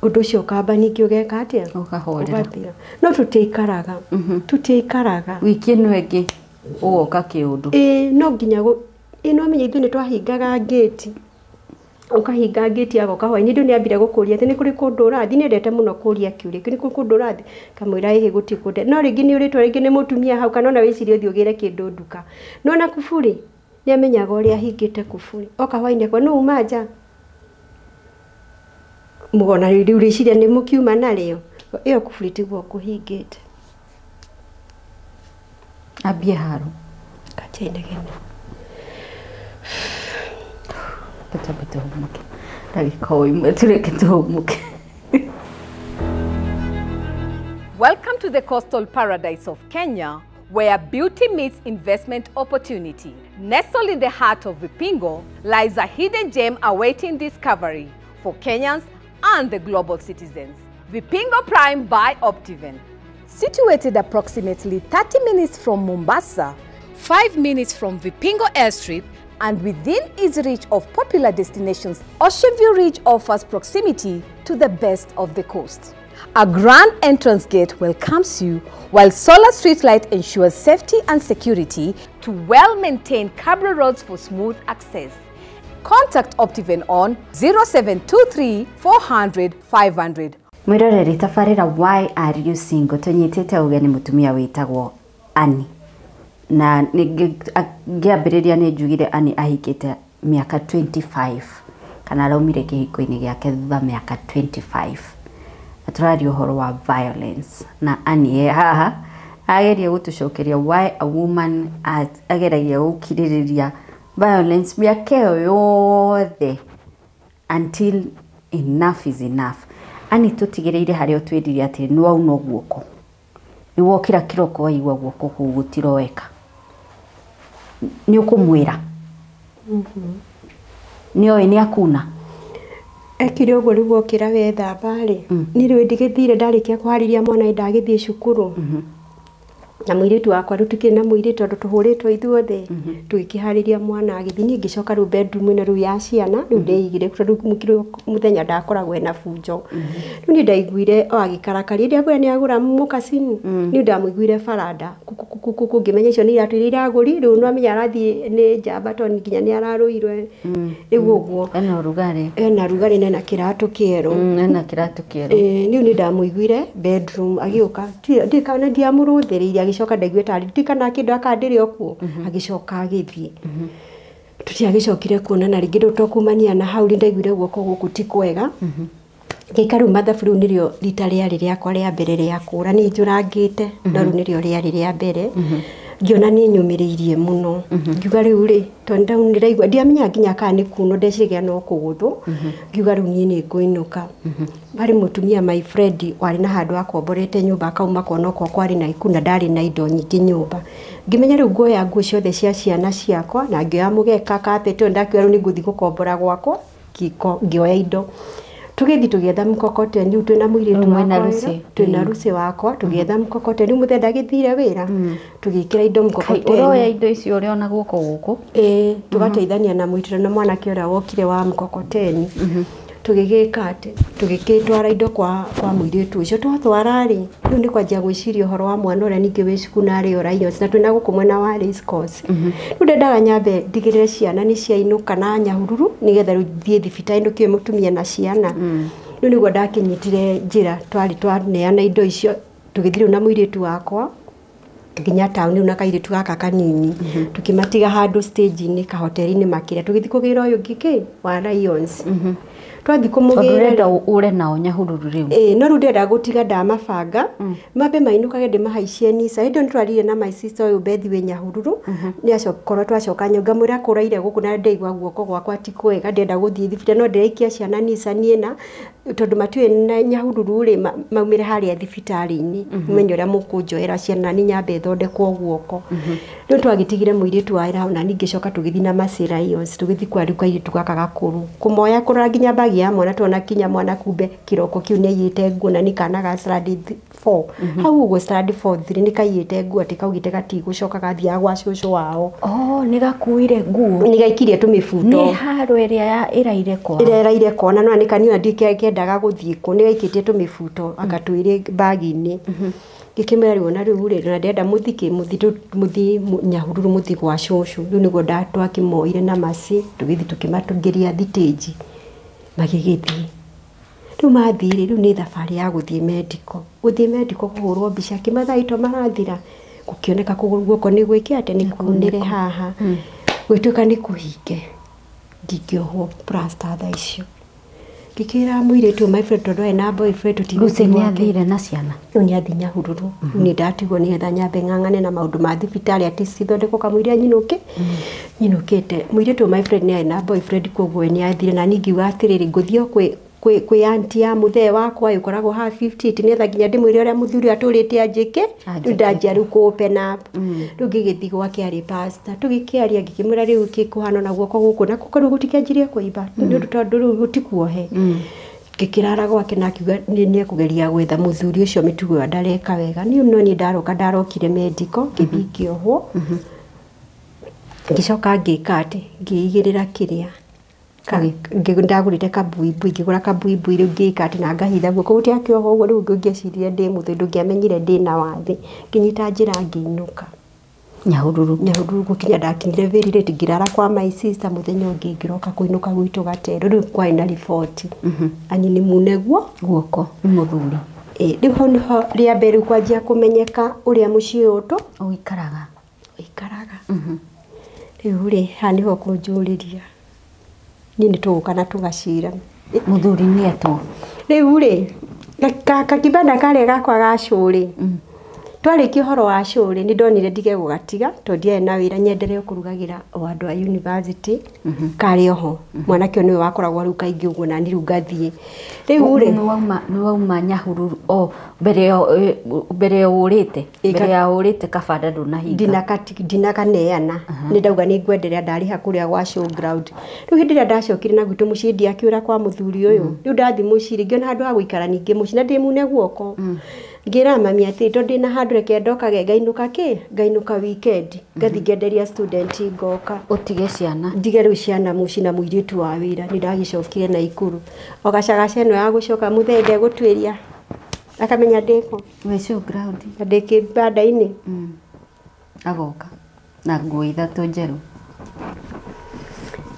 ũndũ ũcio ũkamba ningĩ ũgeka atĩa ũkahorera no tũtiikaraga tũtiikaraga wiki ĩno ĩngĩ ũgoka kĩũndũ ĩĩ no nginya ĩĩ no menye ithuĩ nĩ twahingaga ngĩti Ũkahinga ngĩti agoka hwainĩ ndũ nĩambire gũkũria atĩ nĩ kũrĩ kũndũ ũrathiĩ nĩendete mũno kũria kĩũria kĩu nĩ kũrĩ kũndũ ũrathiĩ kamwĩra ĩhĩ gũtirĩ kũndũ no rĩngĩ nĩ ũrĩtwo rĩngĩ nĩ mũtumia hau kana ona wĩcirie ũthiĩ ũgĩre kĩndũ nduka no na kuburi nĩamenyaga ũrĩa ahingĩte kuburi oka hwainĩ akwa nũ uma nja mũgona rĩu rĩciria nĩ mũkiuma narĩo ĩyo kuburi tiguo kũhingĩte ambie haro kanjia inegene Tutambe tuhumuke ndagĩka o ĩmwe tureke tuhumuke. Welcome to the coastal paradise of Kenya, where beauty meets investment opportunity. Nestled in the heart of Vipingo lies a hidden gem awaiting discovery for Kenyans and the global citizens. Vipingo Prime by Optiven. Situated approximately 30 minutes from Mombasa, 5 minutes from Vipingo Airstrip, and within easy reach of popular destinations, Ocean View Ridge offers proximity to the best of the coast. A grand entrance gate welcomes you, while solar streetlight ensures safety and security to well-maintained cabro roads for smooth access. Contact Optiven on 0723 400 500. Mwiroreri tabarĩra Why Are You Single tũnyitĩte ũgeni mũtumia wĩtagwo Annie na ngĩambĩrĩria nĩ njugire Annie ahikĩte mĩaka 25 kana araumire kĩhiko-inĩ gĩake thutha mĩaka 25 na tũraria ũhoro wa violence na Annie e haha ageria gũtũcokeria why a woman ageragia gũkirĩrĩria violence mĩaka ĩyo yothe until enough is enough. Annie tũtigĩrĩire harĩa ũtwĩrire atĩ nĩ waunwo guoko nĩ wokĩra kĩroko waigua guoko kũu gũtiroeka nĩ ũkũmwĩra nĩ oĩ nĩ akuna ekire ũguo rĩu wokĩra wethamba rĩ niĩ rĩu ndigĩthire ndarĩkia kũharĩria mwana ndagĩthiĩ cukuru na mũirĩtu wakwa rĩu tũkĩrĩ na mũirĩtu tondũ tũhũrĩtwo ithuothe tũgĩkĩharĩria mwana agĩthiĩ niĩ ngĩcoka rĩu bedroom ĩno rĩu ya ciana rĩu ndeigire tondũ mũthenya ndakoragwo ena bunjo rĩu niĩ ndaiguire o agĩkarakaria ndĩakwĩra nĩ agũra mũkacini niĩ ndamũiguire baranda kuku ngĩmenya icio nĩ iratũ iria iragũri rĩu nĩwamenya arathiĩ nĩ njamba tondũ nginya nĩ ararũirwe rĩu ũguo ena ũrugarĩ ena rugarĩ na ena kĩratũ kĩerũ ena kĩratũ kĩerũ rĩu nĩ ndamũiguire bedroom agĩũka ndikana ndiamũrũthĩrĩirie agĩcoka ndaiguire tarĩ ndikana kĩndũ akandĩrĩ o kuo agĩcoka agĩthiĩ tũtiagĩcokire kuonana rĩngĩ rĩu tokumania na hau rĩ ndaiguire guoko gũkũ ti kwega ngĩika rĩu mathabu rĩu nĩrĩo rita rĩarĩ rĩakwa rĩa mbere rĩa kũra nĩ njũrangĩte no rĩu nĩrĩo rĩarĩ rĩa mbere ngĩona nĩ nyũmĩrĩirie mũno ngiuga rĩu rĩ tondũ ndĩraigua ndiamenya nginya kana nĩ kuno ndeciragia no kũgũthwo ngiuga rĩu niĩ nĩ ngũinũka harĩ mũtumia my friend warĩ na handũ akomborete nyũmba akauma kuona okorwo kwarĩ na iku na ndarĩ na indo nyingĩ nyũmba ngĩmenya rĩu nguoya nguo ciothe cia ciana ciakwa na ngĩoya mũgeka carpet ĩyo ndakiuga rĩu nĩ ngũthiĩ gũkombora gwakwa ngĩoya indo tũgĩthiĩ tũgĩetha mkokoteni rĩu twĩna mũirĩtu wakwa twĩna Lucy wakwa tũgĩetha mkokoteni rĩu mũthenya ndagĩthire wĩra tũgĩkĩra indo mkokoteni ũroya indo icio ũrĩ ona guoko gũkũ ĩĩ tũgateithania na mũitĩro na mwanake ũrĩa wokire wa mkokoteni tũgĩgĩka atĩ tũgĩgĩtwara indo kwa mũirĩtu ũcio twatwara rĩ rĩu nĩ kwanjia gwĩciria ũhoro wa mwana ũrĩa ningĩ wĩ cukuru na arĩ Orions na twĩna gũkũ mwena wa Race Course rĩu ndendaga nyambe ndigĩrĩre ciana nĩ ciainũka na Nyahururu nĩgetha rĩu thiĩ thibitarĩ ndũkĩũĩ mũtumia na ciana rĩu nĩguo ndakinyitire njĩra twarĩ twaneana indo icio tũgĩthiĩ rĩu na mũirĩtu wakwa nginya taũni na kairĩtu gaka kanini tũkĩmatiga handũ stage-inĩ kahoteri-inĩ makĩria tũgĩthiĩ kũgĩra ũyũ ũngĩ kĩ wa Lions twathiĩ kũmũgĩra ũrenda ũre nao Nyahururu rĩu ĩĩ no rĩu ndĩrenda gũtiga ndamabanga mambe mainũkage ndĩmahaicie Nisa hĩndĩ ĩyo nĩtwarire na my sister ũyũ Bethi wĩ Nyahururu nĩacokorwo twacoka nyũmba ngamwĩra kũraire gũkũ na ndaigua guoko gwakwa ti kwega ndĩrenda gũthiĩ thibitarĩ no ndĩraikia ciana Nisa niĩ na tondũ matiũĩ na Nyahururu rĩ maumĩre harĩa thibitarĩ-inĩ menye ũrĩa mũkũnjoera ciana nĩ nyambe thondekwo guoko rĩu twagĩtigire mũirĩtu wa wĩra hau na niĩ ngĩcoka tũgĩthiĩ na Mercy Lions tũgĩthiĩ kwa rĩu kairĩtu gaka gakũrũ kũmoya kũrora nginya mbagi ya mwana tuona kinya mwana kumbe kĩroko kĩu nĩ aiyĩte nguo na nĩ kana ga standard 4 hau ũguo standard 4 3 nĩ kaiyĩte nguo atĩ kaugĩte gatigũcoka gathiaga gwa cũcũ wao oh nĩ gakuire nguo nĩ gaikirie tũmĩbuto nĩ haro ĩrĩa ĩraire kwa ĩrĩa ĩraire kona no nĩ kanina ndikĩendaga gũthiĩ kũ nĩ gaikĩtie tũmĩbuto agatwĩre mbagi-inĩ ngĩkĩmwĩra rĩu ona rĩu rĩ na ndĩrenda mũthikĩ mũthiĩ Nyahururu mũthiĩ gwa cũcũ rĩu nĩguo twakĩmoire na Mercy tũgĩthiĩ tũkĩmatũngĩria thitĩnji Magĩgĩthiĩ. Rĩu mathiĩ rĩ, rĩu nĩ thabarĩ ya gũthiĩ medical. Gũthiĩ medical kũhũrwo mbica kĩmathaa ito marathira. Gũkĩoneka kũgũrũ guoko nĩ gwĩke atĩ nĩ kunĩre haha. Gwĩtuĩka nĩ kũhinge. Ndingĩohwo plaster thaa icio. Ngĩkĩra mũirĩtu my friend tondũ arĩ na boyfriend Lucy tũtigũthiĩ nĩ gwake. athire na ciana. Rĩu nĩ athiĩ Nyahururu. Rĩu nĩ ndatigwo nĩgetha nyambe ng'ang'ane na maũndũ ma thibitarĩ atĩ cithondekwo kamũira nyinũke. Nyinũkĩte. Mũirĩtu my friend nĩ arĩ na boyfriend koguo we nĩ athire na niĩ ngiuga atĩrĩrĩ ngũthiĩ o kwĩ auntie ya mũthee wakwa ĩkoragwo haha 58 nĩgetha nginya ndĩmwĩre ũrĩa mũthuri atũrĩte anjĩke. Rĩu ndanjia rĩu kũ open up. Rĩu ngĩgĩthiĩ gwake arĩ pastor. Tũgĩkĩaria ngĩkĩmwĩra rĩu kĩkũhana na guoko gũkũ na rĩu gũtikĩanjirie kũimba. Nĩ ũndũ tondũ rĩu gũtikuohe. Ngĩkĩrara gwake na akiuga nĩ ekũgeria gwetha mũthuri ũcio mĩtugo ĩyo ndareka wega. Niĩ no niĩ ndaroka ndarokire medical ngĩthiĩ ngĩohwo. Ngĩcoka ngĩka atĩ ngĩigĩrĩra kĩrĩa ndagũrĩte kabuibui ngĩgũra kabuibui rĩu ngĩka atĩ na ngahitha guoko gũtiakĩohwo ũguo rĩu ngĩciria ndĩ mũthĩ ndũngĩamenyire ndĩna wathe. Ngĩnyita njĩra ngĩinũka. Nyahururu. Nyahururu gũkinya ndakinyire very late ngĩrara kwa my sister mũthenya ũngĩ ngĩroka kũinũka gwitũ Gaterũ rĩu kwarĩ na riboti. Anyi nĩ mune guoko nĩ mũthuri. Rĩu hau nĩho rĩa mbere rĩu kwanjia kũmenyeka ũrĩa mũciĩ ũyũ ũikaraga. Ũikaraga. Rĩu rĩ haha nĩho kũnjũrĩria. Niĩ nĩ tũgũka na tũgacira. Mũthuri nĩ etwo. Rĩu rĩ kakibanda karĩa gakwa ga cũrĩ. Twarĩkia ũhoro wa cũrĩ nĩ ndonire ndige gũgatiga tondũ ndiarĩ na wĩra nyendelee kũrugagĩra o andũ a university karĩ oho. Mwanake ũyũ nĩwe wakoragwo rĩu kaingĩ ũguo na niĩ rĩu ngathiĩ. Rĩu rĩ nĩ wauma Nyahururu o mbere ya ũrĩte mbere ya ũrĩte kabanda ndũnahinga. Ndinakaneana. Nĩ ndauga nĩ ngwenderea ndarĩha kũrĩa gwa showground. Rĩu hĩndĩ ĩrĩa ndacokire na gwitũ mũciĩ ndiakĩũra kwa mũthuri ũyũ. Rĩu ndathiĩ mũciĩ rĩ ngĩona handũ ha gũikara ningĩ mũciĩ na ndĩ mune guoko. Ngĩra mami atĩ tondũ ndĩna handũ reke ndokage ngainũka kĩ ngainũka weekend ngathiĩ ngenderia student ngoka. Ũtige ciana. Ndige rĩu ciana mũciĩ na mũirĩtu wa wĩra nĩ ndagĩcokire Naikuru. O gacagaca ĩno ya gũcoka mũthee ndegũtuĩria akamenya ndĩkũ. Wĩ showground. Na ndĩ kĩbanda-inĩ. Agoka na nguo ithatũ njerũ.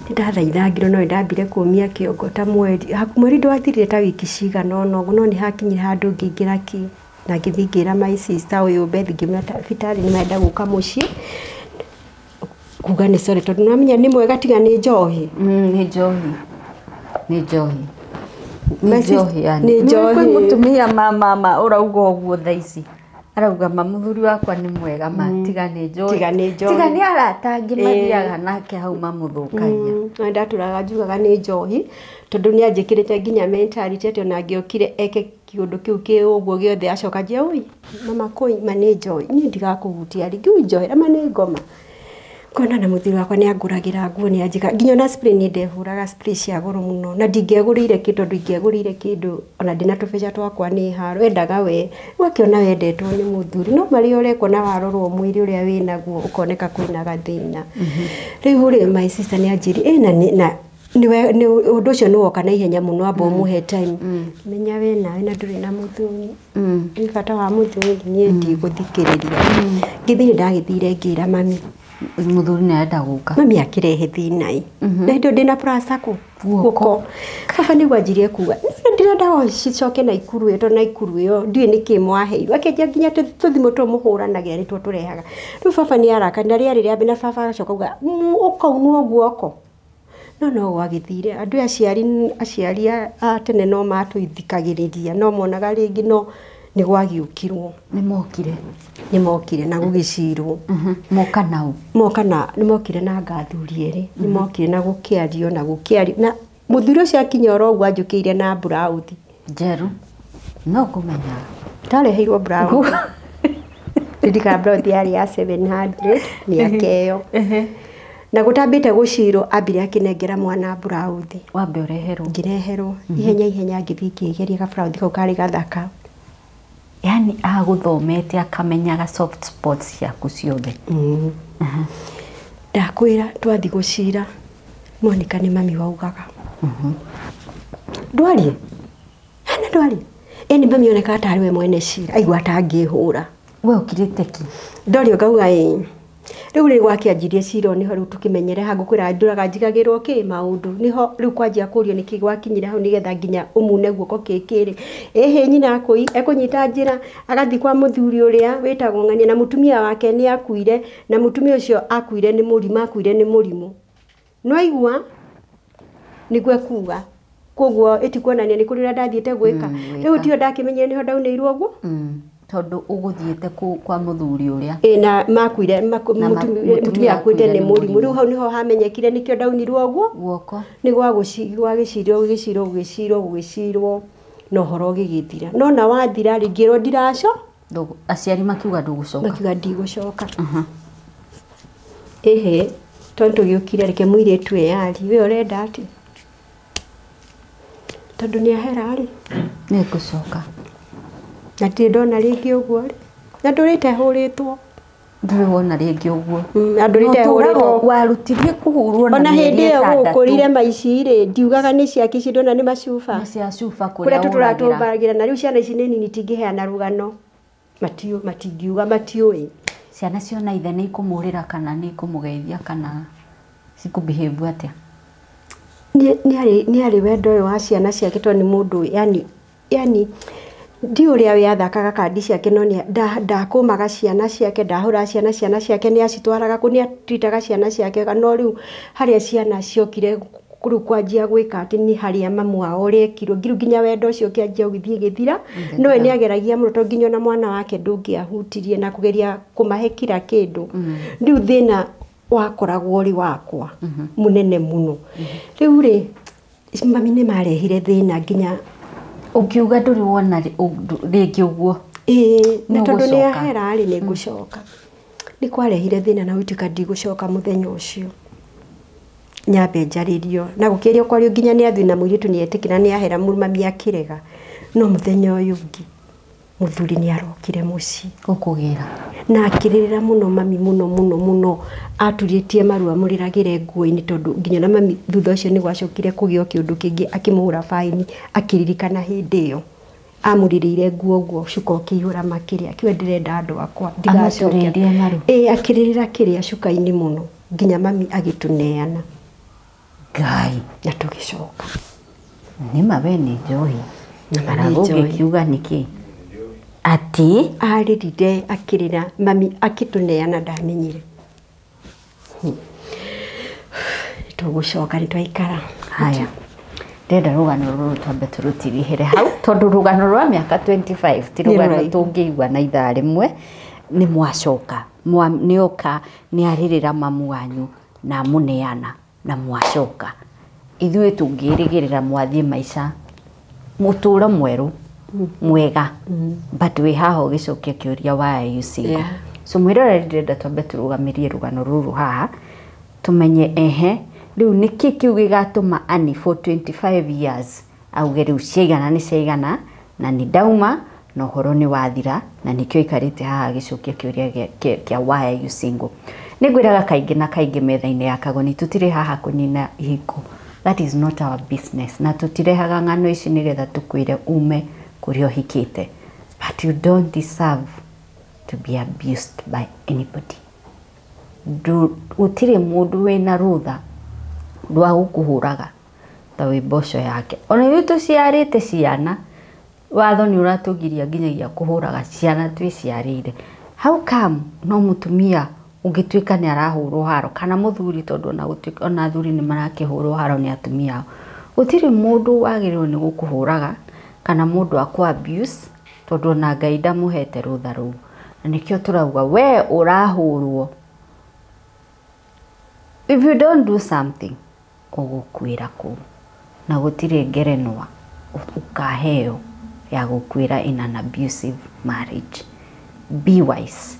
Ndathaithangirwo no ndambire kũmia kĩongo ta mweri mweri ndwathirire ta wiki cigana ũna ũguo no nĩ hakinyire handũ ngĩingĩra kĩ na ngĩthiĩ ngĩra my sister ũyũ Beth ngĩmwĩra thibitarĩ nĩ marenda gũka mũciĩ kuga nĩ sorry tondũ nĩwamenya nĩ mwega tiga nĩ njohi. Nĩ njohi. Nĩ njohi. Nĩ njohi yani. Nĩ njohi. Kwĩ mũtumia mama ũrauga ũguo thaa ici. Arauga ma mũthuri wakwa nĩ mwega ma tiga nĩ njohi. Tiga nĩ njohi. Tiga nĩ arata angĩ mathiaga nake hau mamũthũkagia. Na ndatũraga njugaga nĩ njohi tondũ nĩ anjĩkĩrĩte nginya mentality atĩ ona angĩokire eke kĩũndũ kĩu kĩ ũguo gĩothe acoka anjĩre ui mama kũi ma nĩ njohi niĩ ndigakũhutia rĩngĩ ui njohi ama nĩ ngoma. Ngona na mũthuri wakwa nĩ angũragĩra nguo nĩ anjĩka nginya ona spray nĩ ndehũraga spray cia goro mũno na ndingĩagũrĩire kĩndũ tondũ ingĩagũrĩire kĩndũ ona ndĩna tũbeca twakwa nĩ haro endaga we ũgakĩona wendetwo nĩ mũthuri no marĩa ũrekwo na warorwo mwĩrĩ ũrĩa wĩnaguo ũkoneka kwĩna gathĩna. Rĩu rĩ my sister nĩ anjĩrire na ũndũ ũcio nĩ woka na ihenya mũno amba ũmũhe time. Menya we nawe na ndũrĩ na mũthuri. Nĩ bata wa mũthuri niĩ ndigũthikĩrĩria. Ngĩthiĩ ndagĩthire ngĩra mami. Mũthuri nĩ arenda gũka. Mami akĩrehe thĩna ĩ. Na hĩndĩ ĩyo ndĩna plaster kũ? Guoko. Baba nĩguo anjirie kuga ndĩrenda cicoke Naikuru ĩyo tondũ Naikuru ĩyo ndiũĩ nĩkĩ mwaheirwo. Akĩanjia nginya tũthimũ tũu mũhũranagira nĩtuo tũrehaga. Rĩu baba nĩ araka na rĩarĩ rĩa mbere na baba agacoka auga ũkaunwo guoko. No no gwagĩthire andũ aciari a tene no matũthikagĩrĩria no monaga rĩngĩ no nĩ gwagĩũkirwo. Nĩ mokire. Nĩ mokire na gũgĩcirwo. Moka nao. Moka na nĩ mokire na ngathuri erĩ. Nĩ mokire na gũkĩario na gũkĩario na mũthuri ũcio akinya oro ũguo anjũkĩire na mburauthi. Njerũ. No ngũmenyaga. Ndareheirwo mburauthi. Ndirikana mburauthi yarĩ ya 700 mĩaka ĩyo. Na gũtambĩte gũcirwo ambire akĩnengera mwana mburauthi. Wambe ũreherwo. Ngĩreherwo. Ihenya ihenya ngĩthiĩ ngĩgeria gaburauthi kau karĩ gathaka. Yani agũthomete akamenyaga soft spots ciaku ciothe. Ndakwĩra twathiĩ gũcira Monica nĩ mami waugaga. Ndwarie? Hana ndwarie? Ĩni mami oneka tarĩ we mwene cira aigua atangĩhũra. We ũkirĩte ki? Ndorio ngauga ĩĩ. Rĩu rĩ gwakĩanjirie cira nĩho rĩu tũkĩmenyere ha ngũkwĩra ndũraga njigagĩrwo kĩ maũndũ nĩho rĩu kwanjia kũrio nĩkĩ gwakinyire hau nĩgetha nginya ũmune guoko kĩkĩrĩ ĩhĩ nyina akũi ekũnyita njĩra agathiĩ kwa mũthuri ũrĩa wĩtagwo ng'ania na mũtumia wake nĩ akuire na mũtumia ũcio akuire nĩ mũrimũ akuire nĩ mũrimũ nĩwaigua nĩguo ekuga koguo ĩtikuonania nĩ kũrĩ ũrĩa ndathiĩte gwĩka rĩu tiyo ndakĩmenyire nĩho ndaunĩirwo ũguo tondu uguthiete kwa muthuri uria na makuire mutumia akuite ni murimu riu hau niho hamenyekire nikio ndaunirwo uguo guoko ni gwa gucirwo gicirwo gicirwo gicirwo no horo gigithira no na wathira ringirwo ndiraco aciari makiuga ndugucoka makiuga ndigucoka ehe tondu giukire reke muiritu eyari we urenda ati tondu ni ahera ri ni ngucoka na ti ndona ringi uguo ri na ndurite huritwo nduri wona ringi uguo na ndurite huritwo warutirie kuhurwo na ona hindi iyo gukurire maici ri ndiugaga ni ciake ici ndona ni macuba ni cia cuba kuria tuturatumbagira na riu ciana ici ni nini tingĩheana rugano matio matingiuga matiũĩ ciana ciona ithe nĩ ikumurira kana nĩ ikumugeithia kana cikubehave atia ni arĩ wendo ũyũ wa ciana ciake tondũ nĩ mũndũ yani ndi ũrĩa wĩathakaga kandi ciake no ndakũmaga ciana ciake ndahũraga ciana ciake nĩ acitwaraga kũ nĩ atritaga ciana ciake no rĩu harĩa ciana ciokire rĩu kwanjia gwĩka atĩ nĩ harĩa mamu wao ũrekirwo ngiru nginya wendo ũcio ũkĩanjia ũgĩthiĩ gĩthira no we nĩ ageragia mũno tondũ nginya ona mwana wake ndũngĩahutirie na kũgeria kũmahe kira kĩndũ rĩu thĩna wakoragwo ũrĩ wakwa mũnene mũno rĩu rĩ mami nĩ marehire thĩna nginya ukiuga nduri wona rĩngĩ ũguo ĩĩ na tondũ nĩ ahera rĩ nĩ ngũcoka nĩ kwarehire thĩna na gũtuĩka ndigũcoka mũthenya ũcio nyambe njarĩrio na gũkĩario kwario nginya nĩ athuri na mũirĩtu nĩ etĩkĩra nĩ ahera mami akĩrega no mũthenya ũyũ ũngĩ mũthuri nĩ arokire mũciĩ gũkũgĩra na akĩrĩrĩra mũno mami mũno mũno mũno aturĩtie marua mũrĩragĩre nguo-inĩ tondũ nginya na mami thutha ũcio nĩ gwacokire kũgĩa kĩũndũ kĩngĩ akĩmũhũra baini akĩririkana hĩndĩ ĩyo amũrĩrĩire nguo ũguo cuka ũkĩihũra makĩria akiuga ndĩrenda andũ akwa ndigacoke ĩĩ akĩrĩrĩra kĩrĩa cuka-inĩ mũno nginya mami agĩtũneana Ngai na tũgĩcoka nĩ ma we nĩ njohi aragũgĩkiuga nĩkĩ ati arĩrire akĩrĩra mami akĩtũneana ndamenyire tũgũcoka nĩ twaikara haya ndĩrenda rũgano rũrũ twambe tũrũtirihĩre hau tondũ rũgano rwa mĩaka 25 ti rũgano tũngĩigua na ithaa rĩmwe nĩ mwacoka nĩoka nĩ arĩrĩra mamu wanyu na mũneana na mwacoka ithuĩ tũngĩrĩgĩrĩra mwathiĩ maica mũtũũro mwerũ mwega but wĩ haha ũgĩcokia kĩũria why are you single so mwĩroreri ndĩrenda twambe tũrũgamĩrie rũgano rũrũ haha tũmenye ehe rĩu nĩkĩ kĩu gĩgatũma Annie for 25 years auge rĩu ciaigana nĩ ciaigana na nĩ ndauma na ũhoro nĩ wathira na nĩkĩo aikarĩte haha agĩcokia kĩũria kĩa why are you single nĩ ngwĩraga kaingĩ na kaingĩ metha-inĩ ya Kagoni tũtirĩ haha kũnina ihiko that is not our business na tũtirehaga ng'ano ici nĩgetha tũkwĩre ume kũrĩa ũhikĩte but you don't deserve to be abused by anybody gũtirĩ mũndũ wĩna rũtha rwa gũkũhũraga ta wĩ mboco yake ona ithuĩ tũciarĩte ciana watho nĩ ũratũgiria nginyagia kũhũraga ciana twĩciarĩire how come no mũtumia ũngĩtuĩka nĩ arahũrwo haro kana mũthuri tondũ ona gũtuĩka ona athuri nĩ marakĩhũrwo haro nĩ atumia ao gũtirĩ mũndũ wagĩrĩirwo nĩ gũkũhũraga kana mũndũ akũ abuse tondũ ona Ngai ndamũhete rũtha rũu na nĩkĩo tũrauga we ũrahũrwo if you don't do something ũgũkuĩra kũu na gũtirĩ ngerenwa ũkaheo ya gũkuĩra in an abusive marriage be wise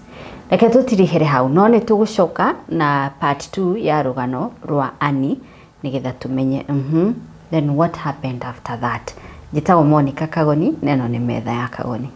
reke tũtirihĩre hau no nĩ tũgũcoka na part 2 ya rũgano rwa Annie nĩgetha tũmenye then what happened after that. Njĩtagwo Monica Kagoni na ĩno nĩ metha ya Kagoni.